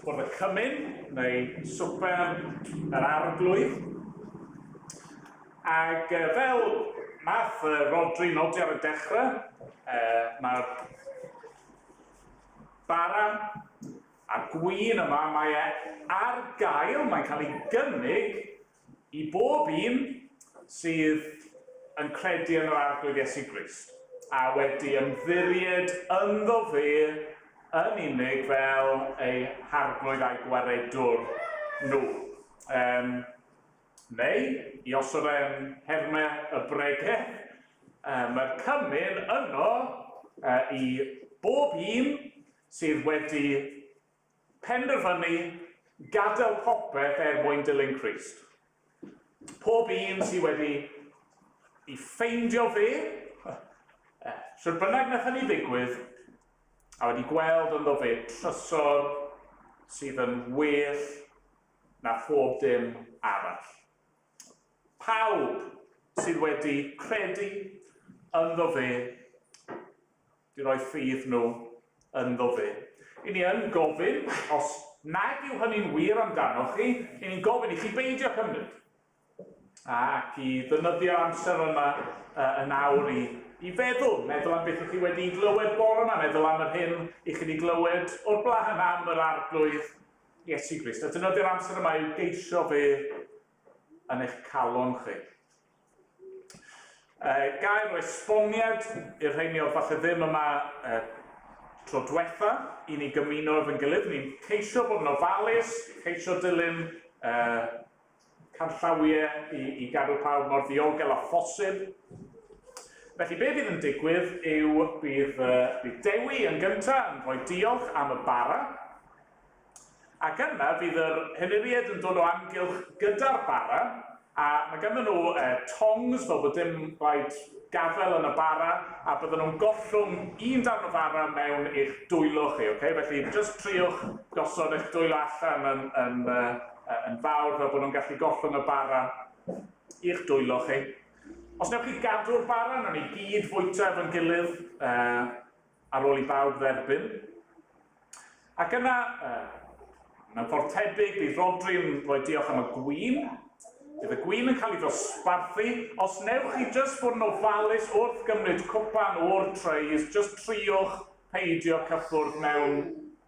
bwrdd y cymun, neu swper yr arglwydd. Ac fel nath Rhodri nodi ar y dechrau, mae'r bara a'r gwin yma, mae e ar gael, mae'n cael ei gynnig i bob un sydd yn credu yn yr Arglwydd Iesu Grist a wedi ymddiried ynddo fe yn unig fel ei harglwydd a'i gwaredwr nhw. Um, neu, i osod e'n hermau y bregeth, mae'r cymun yno i bob un sydd wedi penderfynu gadael popeth er mwyn dilyn Crist. Pob un sydd wedi i ffeindio fe, sut bynnag nath hynny ddigwydd, a wedi gweld ynddo fe trysor sydd yn well na phob dim arall. Pawb sydd wedi credu ynddo fe 'di rhoi ffydd nhw ynddo fe. I ni yn gofyn, os nag yw hynny'n wir amdanoch chi, i ni'n gofyn i chi beidio cymryd. Ac i ddefnyddio'r amser yma yn awr i, i feddwl, meddwl am beth ych chi wedi glywed bore yma, meddwl am yr hyn i chi wedi glywed o'r blaen am yr Arglwydd Iesu Grist. A defnyddio'r amser yma i'w geisio fe yn eich calon chi. Gair o esboniad i'r rheini oedd falle ddim yma tro diwetha i ni gymuno efo'n gilydd. Ni'n ceisio bod yn ofalus, ceisio dilyn canllawiau i, i gadw pawb mor ddiogel â phosib. Felly be fydd yn digwydd yw bydd, bydd Dewi yn gyntaf yn rhoi diolch am y bara, Ac yna fydd yr henuriaid yn dod o amgylch gyda'r bara, a mae ganddyn nhw tongs fel bod dim rhaid gafael yn y bara, a bydden nhw'n gollwng un darn o fara mewn i'ch dwylo chi, okay? Felly jyst triwch gosod eich dwylo allan yn, yn, yn fawr fel bod nhw'n gallu gollwng y bara i'ch dwylo chi. Os newch chi gadw'r bara, nawn ni gyd fwyta efo'n gilydd ar ôl i bawb dderbyn. Ac yna, mewn ffordd tebyg, bydd Rhodri yn rhoi diolch am y gwin. Bydd y gwin yn cael ei ddosbarthu. Os newch chi jyst fod yn ofalus wrth gymryd cwpan o'r trays, jyst triwch peidio cyffwrdd mewn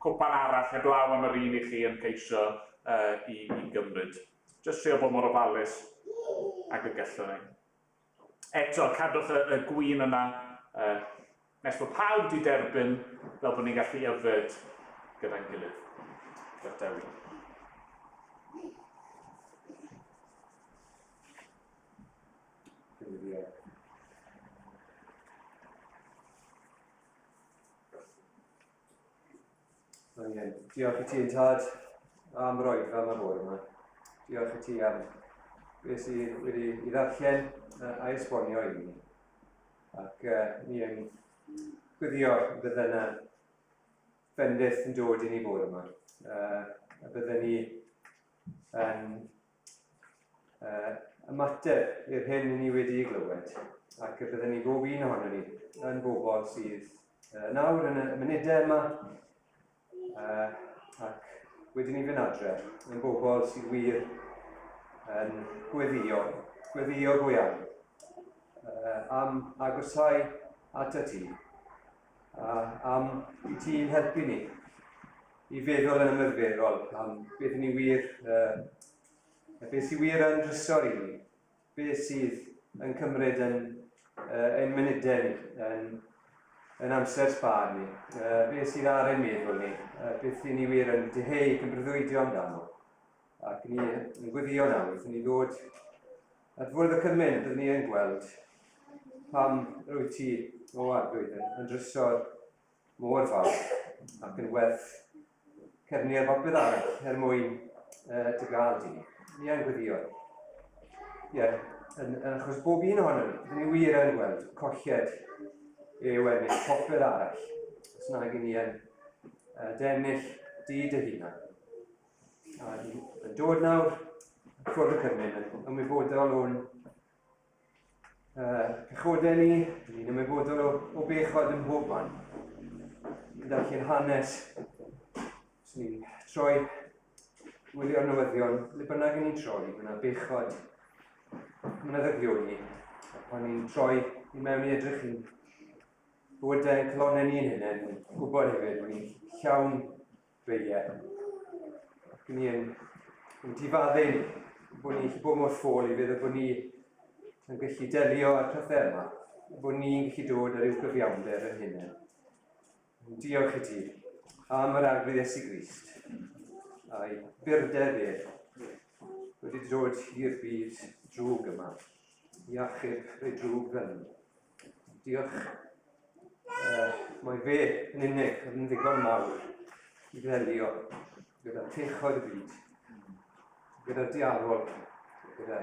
cwpan arall heblaw am yr un i chi yn ceisio i, i gymryd. Jyst trio bod mor ofalus ag y gallwn ni. Eto, cadwch y, y gwin yna nes bod pawb di derbyn fel bod ni'n gallu yfed gyda'n gilydd. Diolch Dewi. Diolch i ti yn tad am yr oedfa yma bore yma. Diolch i ti am beth sydd wedi i ddarllen a'i esbonio i ni. Ac ni yn gwyddio bydde yna fendith yn dod i ni bore yma. A bydde ni yn ymateb i'r hyn ni wedi ei glywed ac y bydden ni bob un ohono ni yn bobl sydd nawr yn y munudau yma ac wedyn ni fynd adre yn bobl sydd wir yn gweddio, gweddio go iawn am agosau at y ti a am i ti'n helpu ni i feddwl yn ymarferol am beth ni wir A beth sydd wir yn drysor i ni, beth sydd yn cymryd yn, ein munudau ni, yn, yn amser sbâr ni, beth sydd ar ein meddwl ni, beth sydd ni wir yn diheu ac yn breuddwydio amdano. Ac ni yn gweddio nawr, wrth ni ddod at fwrdd y cymun, byddwn ni yn gweld pam rwy ti, o arglwydd, yn, yn drysor mor fawr ac yn werth cefnu ar bopeth arall er mwyn dy gael di. Ni yn gweddio. Ie, yeah, yn, yn achos bob un ohono ni, byddwn ni wir yn gweld colled yw ennill popeth arall. Os nag i ni yn dennill di dy hunan. A yn dod nawr, ffwrdd y cymun, yn ymwybodol o'n pechodau ni, ni'n ymwybodol o, o bechod ym mhob man. Ni'n darllen hanes, os ni'n troi wylio'r newyddion, le bynnag ni'n troi, mae yna bechod, mae yna ddygioni. A pan ni'n troi i mewn i edrych i'n bywydau yn calonnau ni'n hunain, ni'n gwybod hefyd bod ni'n llawn beiau. Ac ni yn, yn difaddu ni, bod ni'n gallu bod mor ffôl i feddwl bod ni yn gallu delio â'r pethau yma, bod ni'n gallu dod ar ryw gyfiawnder yn hunain. Diolch i ti am yr Arglwydd Iesu Grist a'i byrder e wedi dod i'r byd drwg yma i achub ei drwg fel ni. Diolch. Mae fe yn unig yn ddigon mawr i ddelio gyda pechod y byd, gyda'r diafol, gyda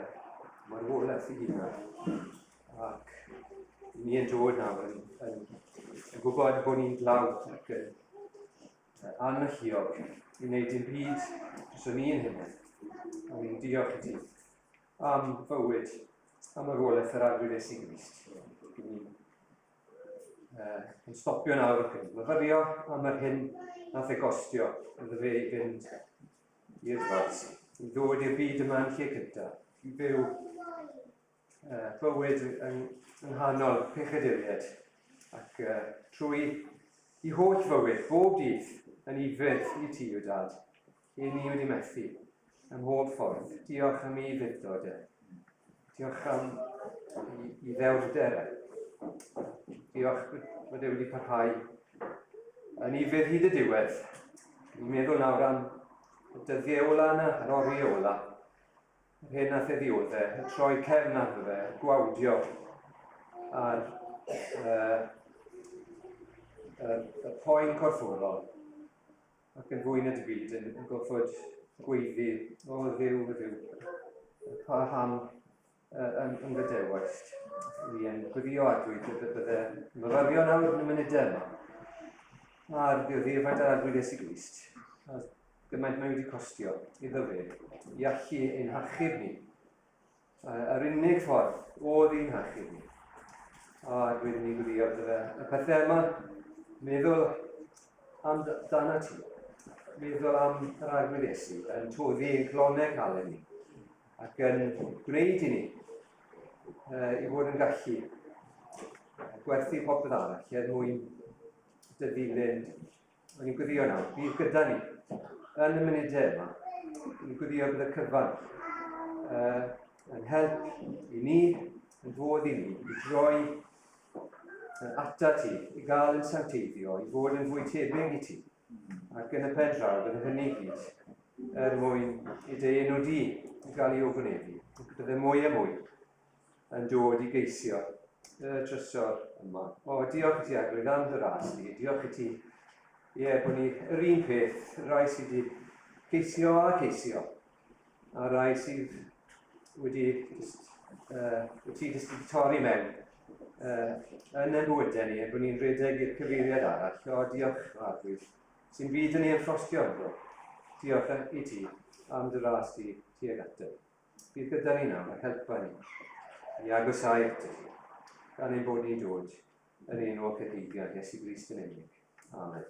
marwolaeth ei hunan. Ac ni yn dod nawr yn, yn, yn gwybod bod ni'n dlawd ac yn analluog i wneud dim byd dros o'n ni'n hynny. A ni'n diolch i ti am fywyd, am marwolaeth yr Arglwydd Iesu Grist. Ni'n yn stopio nawr ac yn myfyrio am yr hyn nath e gostio iddo fe i fynd i'r groes, i ddod i'r byd yma yn lle cyntaf, i fyw bywyd yng nghanol pechaduriaid ac trwy i holl fywyd, bob dydd, yn ufudd i ti, o Dad, i ni wedi methu ym mhob ffordd. Diolch am ei fuddod e. Diolch am i, i ddewrder e. Diolch bod e wedi parhau yn ufudd hyd y diwedd. Ni'n meddwl nawr am y dyddiau ola yna, yr oriau ola. Yr hyn nath e ddiodde, y troi cefn arno fe, y gwawdio a'r y, y poen corfforol ac yn fwy na dim byd yn, yn gorfod gweiddi, o ddiw, o ddiw, pa ham yn, yn gydewaist. Fi yn gweddio Arglwydd y bydde myfyrio nawr yn y munudau yma. A'r ddioddefaint ar Arglwydd Iesu Grist. A gymaint mae wedi costio iddo fe i allu ein hachub ni. Yr unig ffordd oedd i'n hachub ni. A dwi'n ni gwylio iddo fe. Y pethau yma, meddwl am dana ti, meddwl am yr Arglwydd Iesu yn toddi ein clonau caled ni ac yn gwneud i ni i fod yn gallu gwerthu popeth arall er mwyn dy ddilyn. O'n i'n gweddio nawr, bydd gyda ni yn y munudau yma. Ni'n gweddio bydd y cyfan yn help i ni, yn fodd i ni, i droi ata ti, i gael yn sancteiddio, i fod yn fwy tebyg i ti. Ac yn y pen draw, bydd hynny gyd er mwyn i dy enw di i gael ei ogonefu. Bydde mwy a mwy yn dod i geisio y trysor yma. O, diolch i ti, Arglwydd, am dy ras di. Diolch i ti, ie, yeah, bod ni yr un peth, rai sydd wedi ceisio a ceisio, a rai sydd wedi just, ti jyst wedi torri mewn yn ein bywydau ni, bod ni'n rhedeg i'r cyfeiriad arall. O, diolch, Arglwydd, sy'n byd yn ei ymffrostio ynddo. Diolch i ti am dy ras di tuag ato. Bydd gyda ni nawr a helpa ni i agosáu ato ti, gan ein bod ni'n dod yn enw o cyhoeddiad Iesu Grist yn unig. Amen.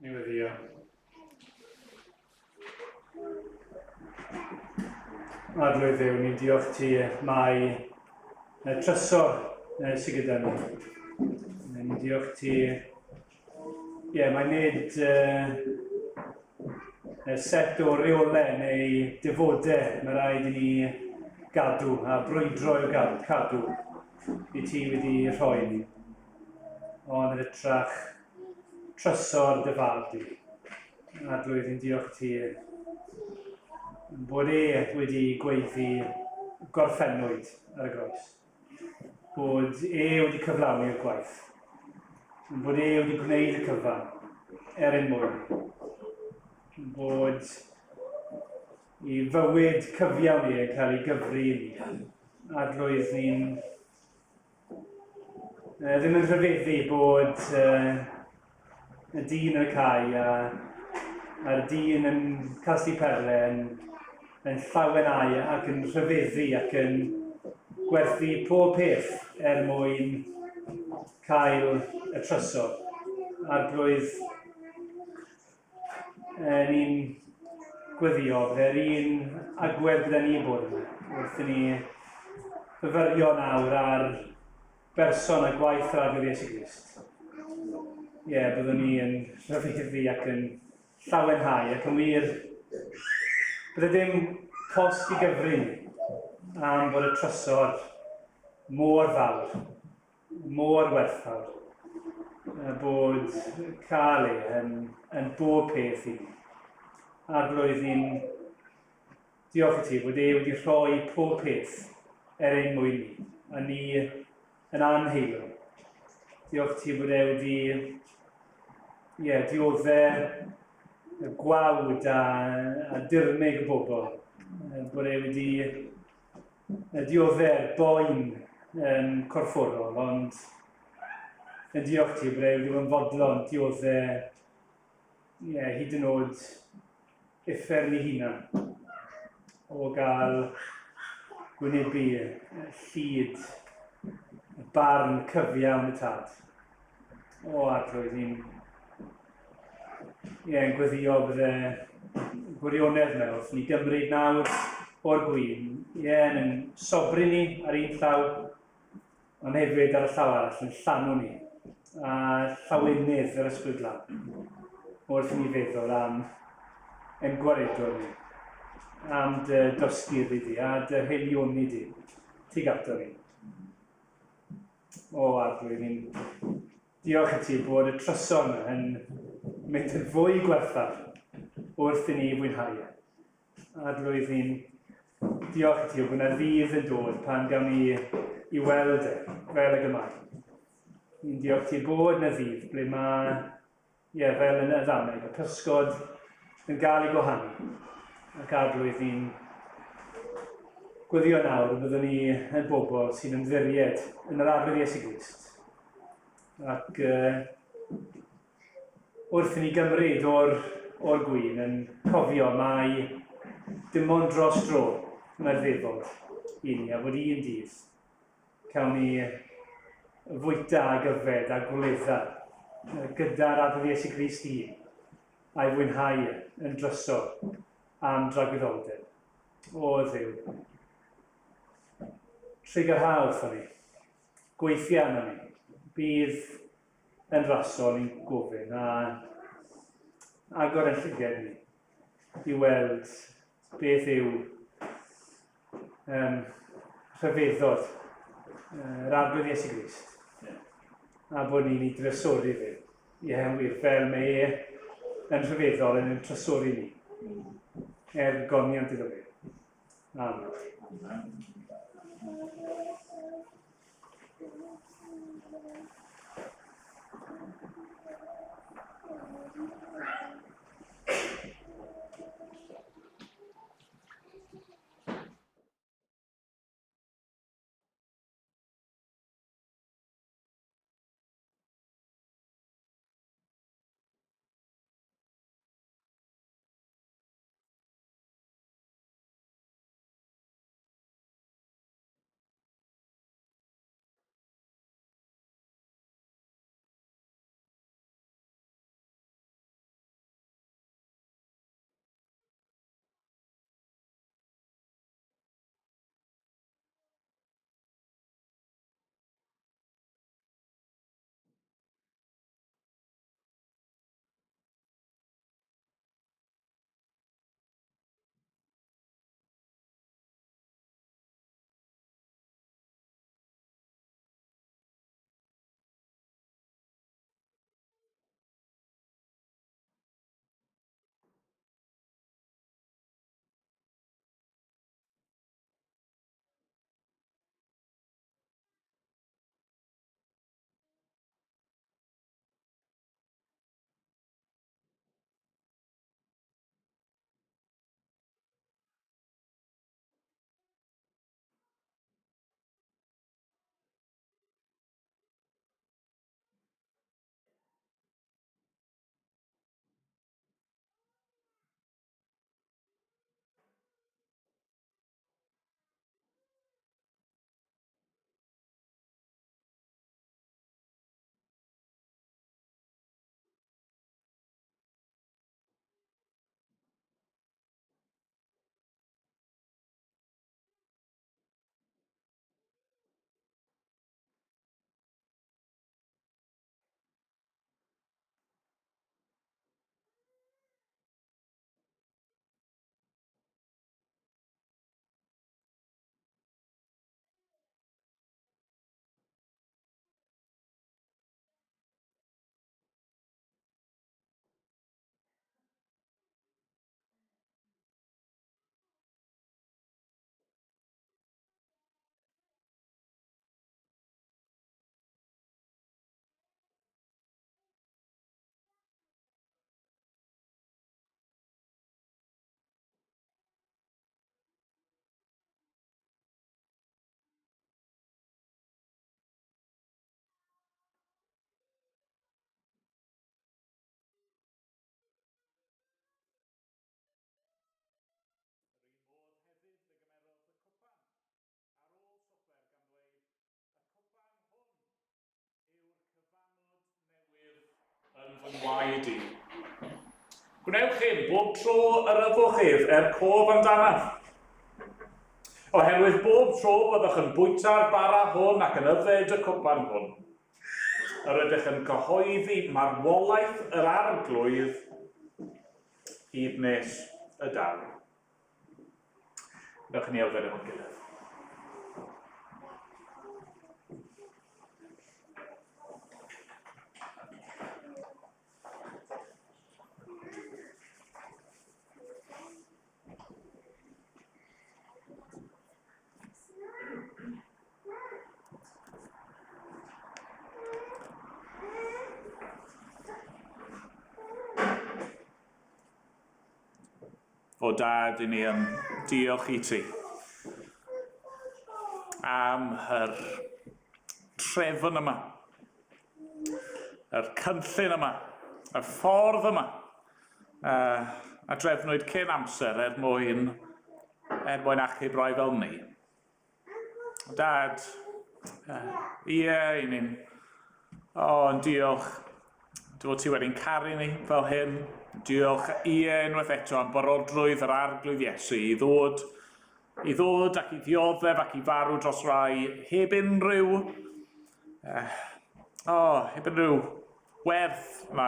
Ni weddio. Arglwydd Dduw, ni'n diolch ti mai y trysor sydd gyda ni. Ni'n diolch ti, ie, mae nid y set o reolau neu defodau mae rhaid i ni gadw a brwydro i'w cadw i ti wedi rhoi ni. Ond yn hytrach trysor dy fab di. Arglwydd, ni'n diolch ti bod e wedi gweiddi gorffennwyd ar y groes. Bod e wedi cyflawni'r gwaith. Bod e wedi gwneud y cyfan er ein mwyn. Bod i fywyd cyfiawn e yn cael ei gyfri i ni. Arglwydd, ni'n ddim yn rhyfeddu bod y dyn yn y cae a, a'r dyn yn casglu perle yn, yn llawenhau ac yn rhyfeddu ac yn gwerthu pob peth er mwyn cael y trysor. Arglwydd, ni'n gweddio, bydde'r un agwedd gyda ni bod yma, wrth i ni fyfyrio nawr ar berson a gwaith yr Arglwydd Iesu Grist. Ie, yeah, byddwn ni yn rhyfeddu ac yn llawenhau ac yn wir, bydde dim cost i gyfri am bod y trysor mor fawr mor werthfawr bod cael e yn, yn bob peth i ni. Arglwydd, ni'n diolch i ti bod e wedi rhoi pob peth er ein mwyn ni, a ni yn anheilwng. Diolch i ti bod e wedi ie, dioddef y gwawd a, a dirmyg y bobl, bod e wedi dioddef boen um, corfforol, ond yn diolch ti bod e wedi bod yn fodlon dioddef yeah, hyd yn oed uffern ei hunan o gael gwynebu llid y barn cyfiawn y tad. O, arglwydd, ni'n Ie, yn gweddio bydde gwirionedd mewn wrth ni gymryd nawr o'r gwin. Ie, yn sobri ni ar un llaw, ond hefyd ar y llaw arall yn llanw ni a llawenydd yr Ysbryd Glân wrth i ni feddwl am ein gwaredwr ni, am dy dosturi di a dy haelioni di tuag ato ni. O, Arglwydd, ni'n Diolch i ti bod y trysor yma yn mynd yn fwy gwerthfawr wrth i ni fwynhau e. Arglwydd, ni'n diolch i ti bod yna ddydd yn dod pan gawn ni i weld e fel ag y mae. Ni'n diolch ti bod yna ddydd ble mae, ie, fel yn y ddameg, y pysgod yn gael ei gwahanu. Ac Arglwydd, ni'n gweddio nawr y byddwn ni yn bobl sy'n ymddiried yn yr Arglwydd Iesu Grist. Ac uh, wrth i ni gymryd o'r, or gwyn yn cofio mai dim ond dros dro mae'r ddefod i ni, a bod un dydd cawn ni fwyta ag yfed a gwledda gyda'r Arglwydd Iesu Grist i a'i fwynhau yn drysor am dragwyddoldeb. O Dduw, trugarha wrthon ni. Gweithia arnon ni. Bydd yn rasol ni'n gofyn a agor ein llyged ni i weld beth yw um, rhyfeddod yr Arglwydd Iesu Grist a bod ni'n ei drysori fe. Ie, yn wir, fel mae e yn rhyfeddol yn ein trysori ni. Er goniant iddo fe. Amen. Amen. waed i. Gwnewch hyn bob tro yr yfwch ef er cof amdanaf. Oherwydd bob tro byddwch yn bwyta'r bara hwn ac yn yfed y cwpan hwn, yr ydych yn cyhoeddi marwolaeth yr Arglwydd hyd nes y daw. Newch ni yfed efo'n gilydd. O dad, i ni yn diolch i ti am yr trefn yma, yr cynllun yma, y ffordd yma a drefnwyd cyn amser er mwyn, er mwyn achub rai fel ni. Dad, ie, i ni'n... O, yn diolch. Dy fod ti wedi'n caru ni fel hyn. Diolch, ie, unwaith eto am barodrwydd yr Arglwydd Iesu i ddod, i ddod ac i ddioddef ac i farw dros rai heb unrhyw, oh, heb unrhyw werth na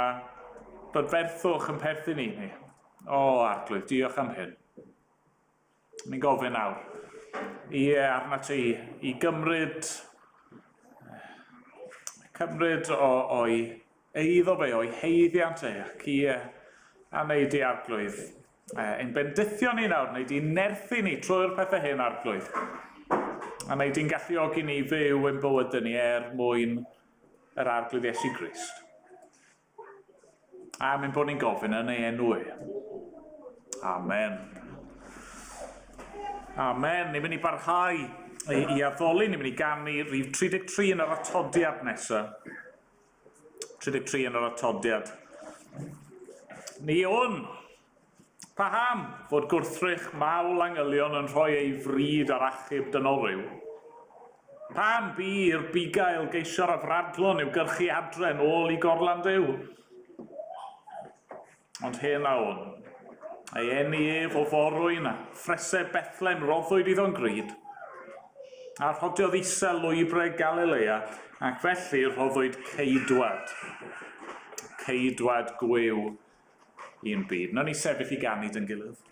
brydferthwch yn perthyn i ni. O, oh, Arglwydd, diolch am hyn. Ni'n gofyn nawr, ie, arna ti i gymryd, cymryd o, o'i eiddo fe, o'i heiddiant e, ac ie, a wneud i Arglwydd. Ein bendithio ni nawr, wneud i nerthu ni trwy'r pethau hyn, Arglwydd. A wneud i'n galluogi ni fyw ein bywydau ni er mwyn yr Arglwydd Iesu Grist. A mynd bod ni'n gofyn yn ei enw e. Amen. Amen. Ni'n mynd i barhau i, i addoli, ni'n mynd i ganu rhif 33 yn yr atodiad nesaf. 33 yn yr atodiad. Ni wn Paham fod gwrthrych mawl angylion yn rhoi ei fryd ar achub dynol ryw? Pam bu i'r bugail geisio'r afradlon i'w gyrchu adre yn ôl i gorlan Duw? Ond hen a wn, ei eni ef o forwyn a phreseb Bethlem roddwyd iddo'n grud, a rhodiodd isel lwybrau Galilea, ac felly rhoddwyd ceidwad, ceidwad gwiw i'n byd. Nawn ni sefyll i ganu dy'n gilydd.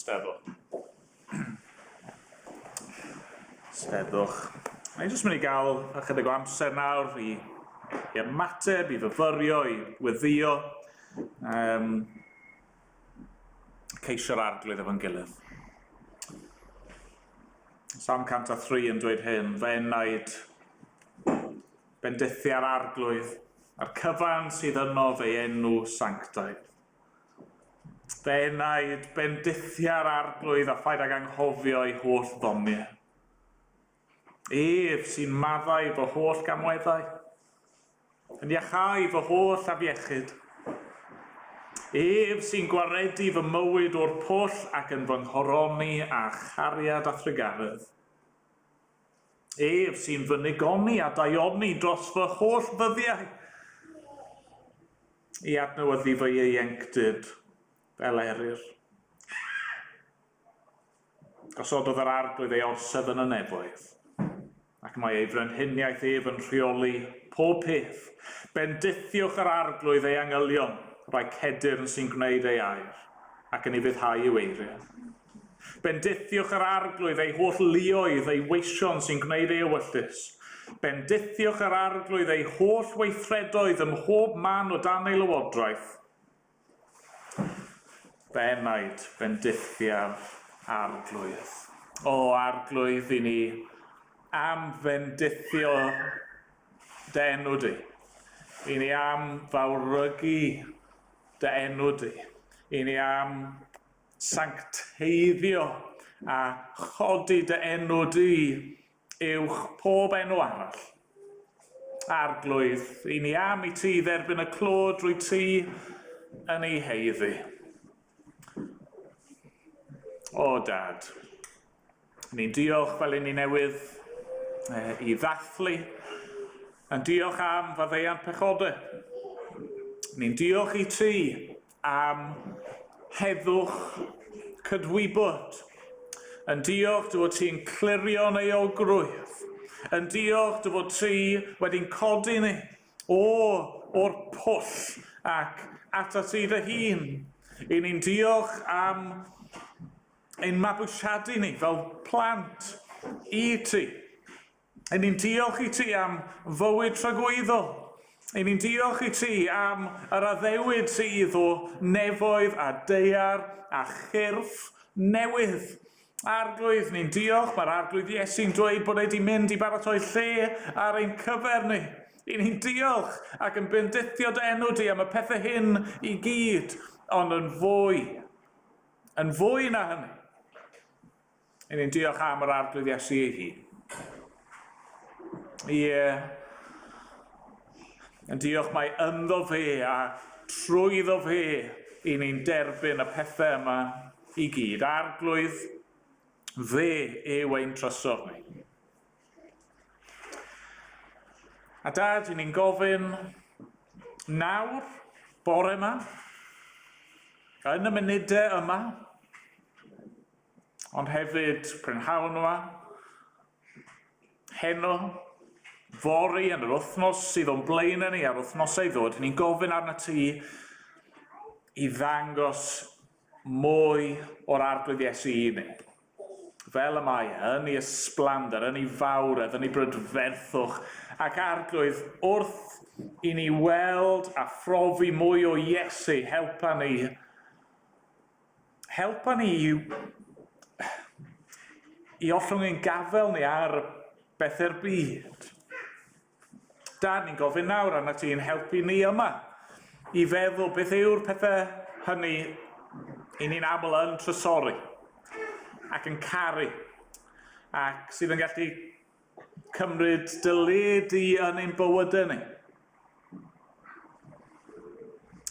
Steddwch. Steddwch. Mae'n jyst mynd i gael ychydig o amser nawr i, i ymateb, i fyfyrio, i weddio. Um, ceisio'r arglwydd efo'n gilydd. Salm 103 yn dweud hyn, fe enaid bendithia'r arglwydd a'r cyfan sydd yno fe enw sanctaidd. Fe enaid bendithia'r arglwydd a phaid ag anghofio ei holl ddoniau. Ef sy'n maddau fy holl gamweddau, yn iachau fy holl afiechyd. Ef sy'n gwaredu fy mywyd o'r pwll ac yn fy nghoroni â chariad a thrugaredd. Ef sy'n fy nigoni a daioni dros fy holl ddyddiau i adnewyddu fy ieuenctid fel eryr. Gosododd yr arglwydd ei orsedd yn y nefoedd, ac mae ei frenhiniaeth ef yn rheoli pob peth. Bendithiwch yr arglwydd ei angylion, rhai cedyrn sy'n gwneud ei air, ac yn ufuddhau i'w eiriau. Bendithiwch yr arglwydd ei holl luoedd, ei weision sy'n gwneud ei ewyllys. Bendithiwch yr arglwydd ei holl weithredoedd ym mhob man o dan ei lywodraeth. Fy enaid, bendithiaf Arglwydd. O Arglwydd, i ni am fendithio dy enw di. I ni am fawrygu dy enw di. I ni am sancteiddio a chodi dy enw di uwch pob enw arall. Arglwydd, i ni am i ti dderbyn y clod drwy ti yn ei heiddi. O dad, ni'n diolch fel i ni newydd i ddathlu, yn diolch am faddeuant pechodau. Ni'n diolch i ti am heddwch cydwybod. Yn diolch dy fod ti'n clirio'n euogrwydd. Yn diolch dy fod ti wedi'n codi ni o o'r pwll ac atat ti dy hun. I ni'n diolch am ein mabwysiadu ni fel plant i ti. Yn ni'n diolch i ti am fywyd tragwyddol. Yn ni'n diolch i ti am yr addewid sydd o nefoedd a daear a chyrff newydd. Arglwydd, ni'n diolch, mae'r Arglwydd Iesu'n dweud bod e wedi mynd i baratoi lle ar ein cyfer ni. I ni'n diolch ac yn bendithio dy enw di am y pethau hyn i gyd, ond yn fwy, yn fwy na hynny. I ni'n diolch am yr Arglwydd Iesu ei hun. Ie, yn diolch mai ynddo fe a trwyddo fe i ni'n derbyn y pethau yma i gyd. Arglwydd, fe yw ein trysor ni. A dad, i ni'n gofyn nawr, bore yma, yn y munudau yma, ond hefyd prynhawn yma, heno, fory yn yr wythnos sydd o'n blaenau ni a'r wythnosau i ddod, ni'n gofyn arna ti i ddangos mwy o'r Arglwydd Iesu i ni. Fel y mae e, yn ei ysblander, yn ei fawredd, yn ei brydferthwch, ac Arglwydd, wrth i ni weld a phrofi mwy o Iesu, helpa ni, helpa ni i, i ollwng ein gafel ni ar bethau'r byd. Dad, ni'n gofyn nawr arnat ti'n helpu ni yma i feddwl beth yw'r pethau hynny i ni'n aml yn trysori ac yn caru ac sydd yn gallu cymryd dy le di yn ein bywydau ni.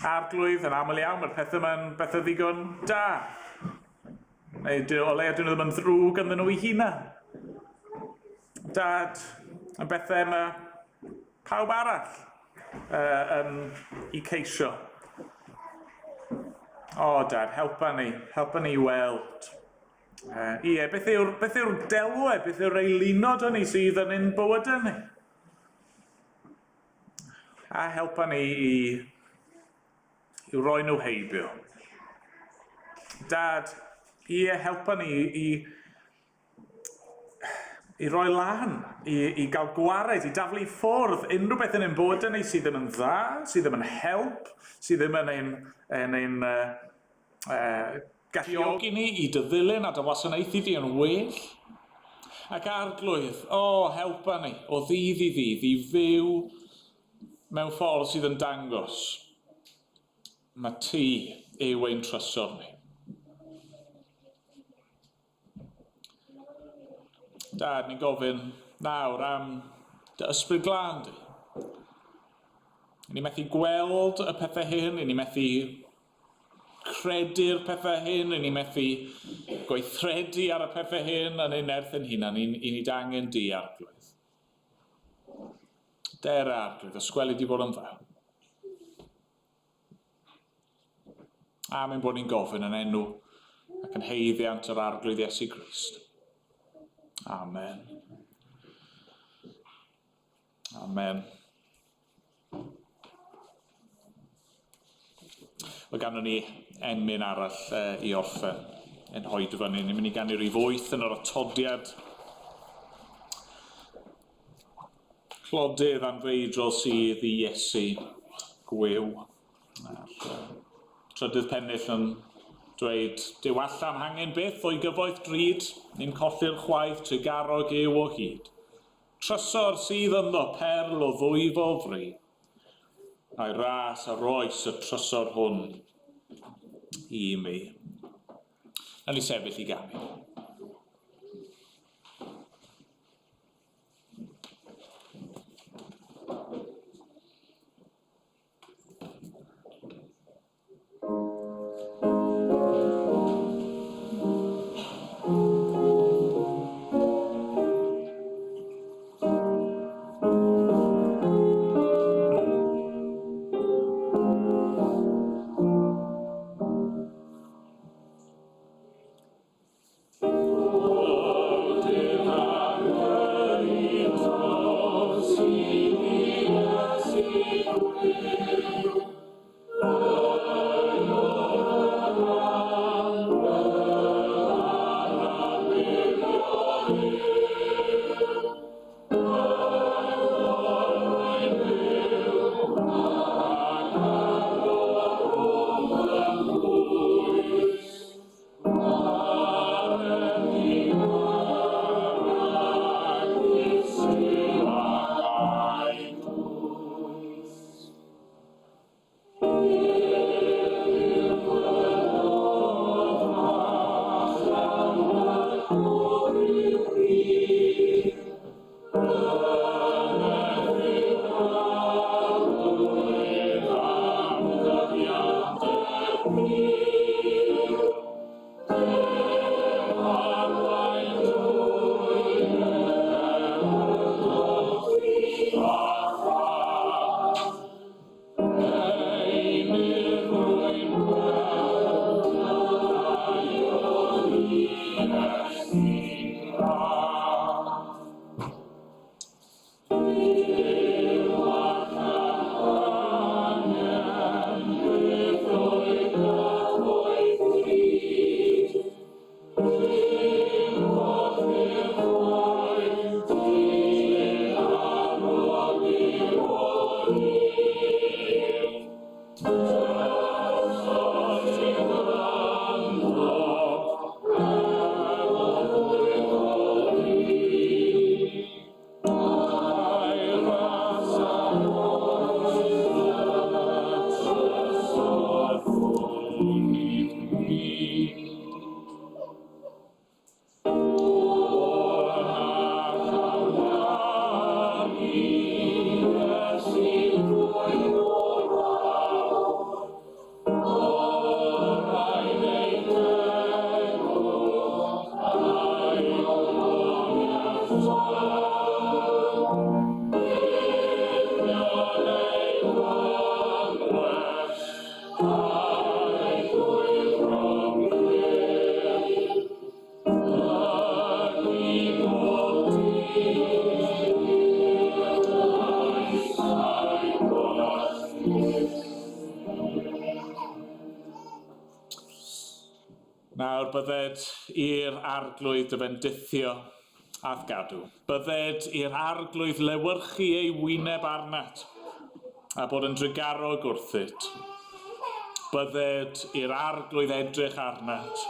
Arglwydd, yn aml iawn, mae'r pethau yma'n bethau ddigon da. Neu o leia dyn nhw ddim yn ddrwg ynddyn nhw eu hunain. Dad, y bethau mae pawb arall uh, yn i ceisio. O, Dad, helpa ni, helpa ni i weld. Uh, ie, beth yw'r beth yw'r delwau, beth yw'r eilunod hynny sydd yn ein bywydau ni? A helpa ni i i'w roi nhw heibio. Dad, ie, helpa ni i, i roi lan, i, i gael gwared, i daflu i ffwrdd unrhyw beth yn ein bywydau ni sydd ddim yn dda, sydd ddim yn help, sydd ddim yn ein, yn ein uh, uh, galluogi ni i dy ddilyn a dy wasanaethu di yn well. Ac arglwydd, o, oh, helpa ni o ddydd i ddydd i fyw mewn ffordd sydd yn dangos mae ti yw ein trysor ni. Dad, ni'n gofyn nawr am dy ysbryd glân di. Ni methu gweld y pethau hyn, ni methu credu'r pethau hyn, ni methu gweithredu ar y pethau hyn yn ein nerth ein hunan, i ni dangen di, Arglwydd. Dere Arglwydd, os gweli di fod yn dda. Am ein bod ni'n gofyn yn enw ac yn heiddiant yr Arglwydd Iesu Grist. Amen. Amen. Mae ganddo ni emyn arall uh, i orffen yn hoed fyny. Ni'n mynd i ganu rhif 8 yn yr atodiad. Clodydd anfeidrol sydd i Iesu gwyw. A'r trydydd pennill yn dweud, Dyw allan hangen byth o'i gyfoeth drud, ni'n colli'r chwaith trugarog yw o hyd. Trysor sydd ynddo perl o ddwyfol fri, a'i ras a roes y trysor hwn i mi. Nawn ni sefyll i ganu. Bydded i'r Arglwydd dy fendithio a'th gadw. Bydded i'r Arglwydd lewyrchu ei wyneb arnat, a bod yn drugarog wrthyt. Bydded i'r Arglwydd edrych arnat,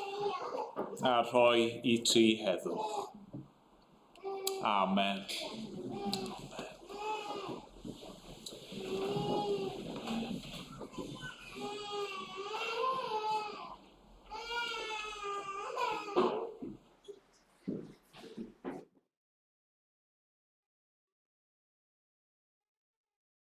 a rhoi i ti heddwch. Amen.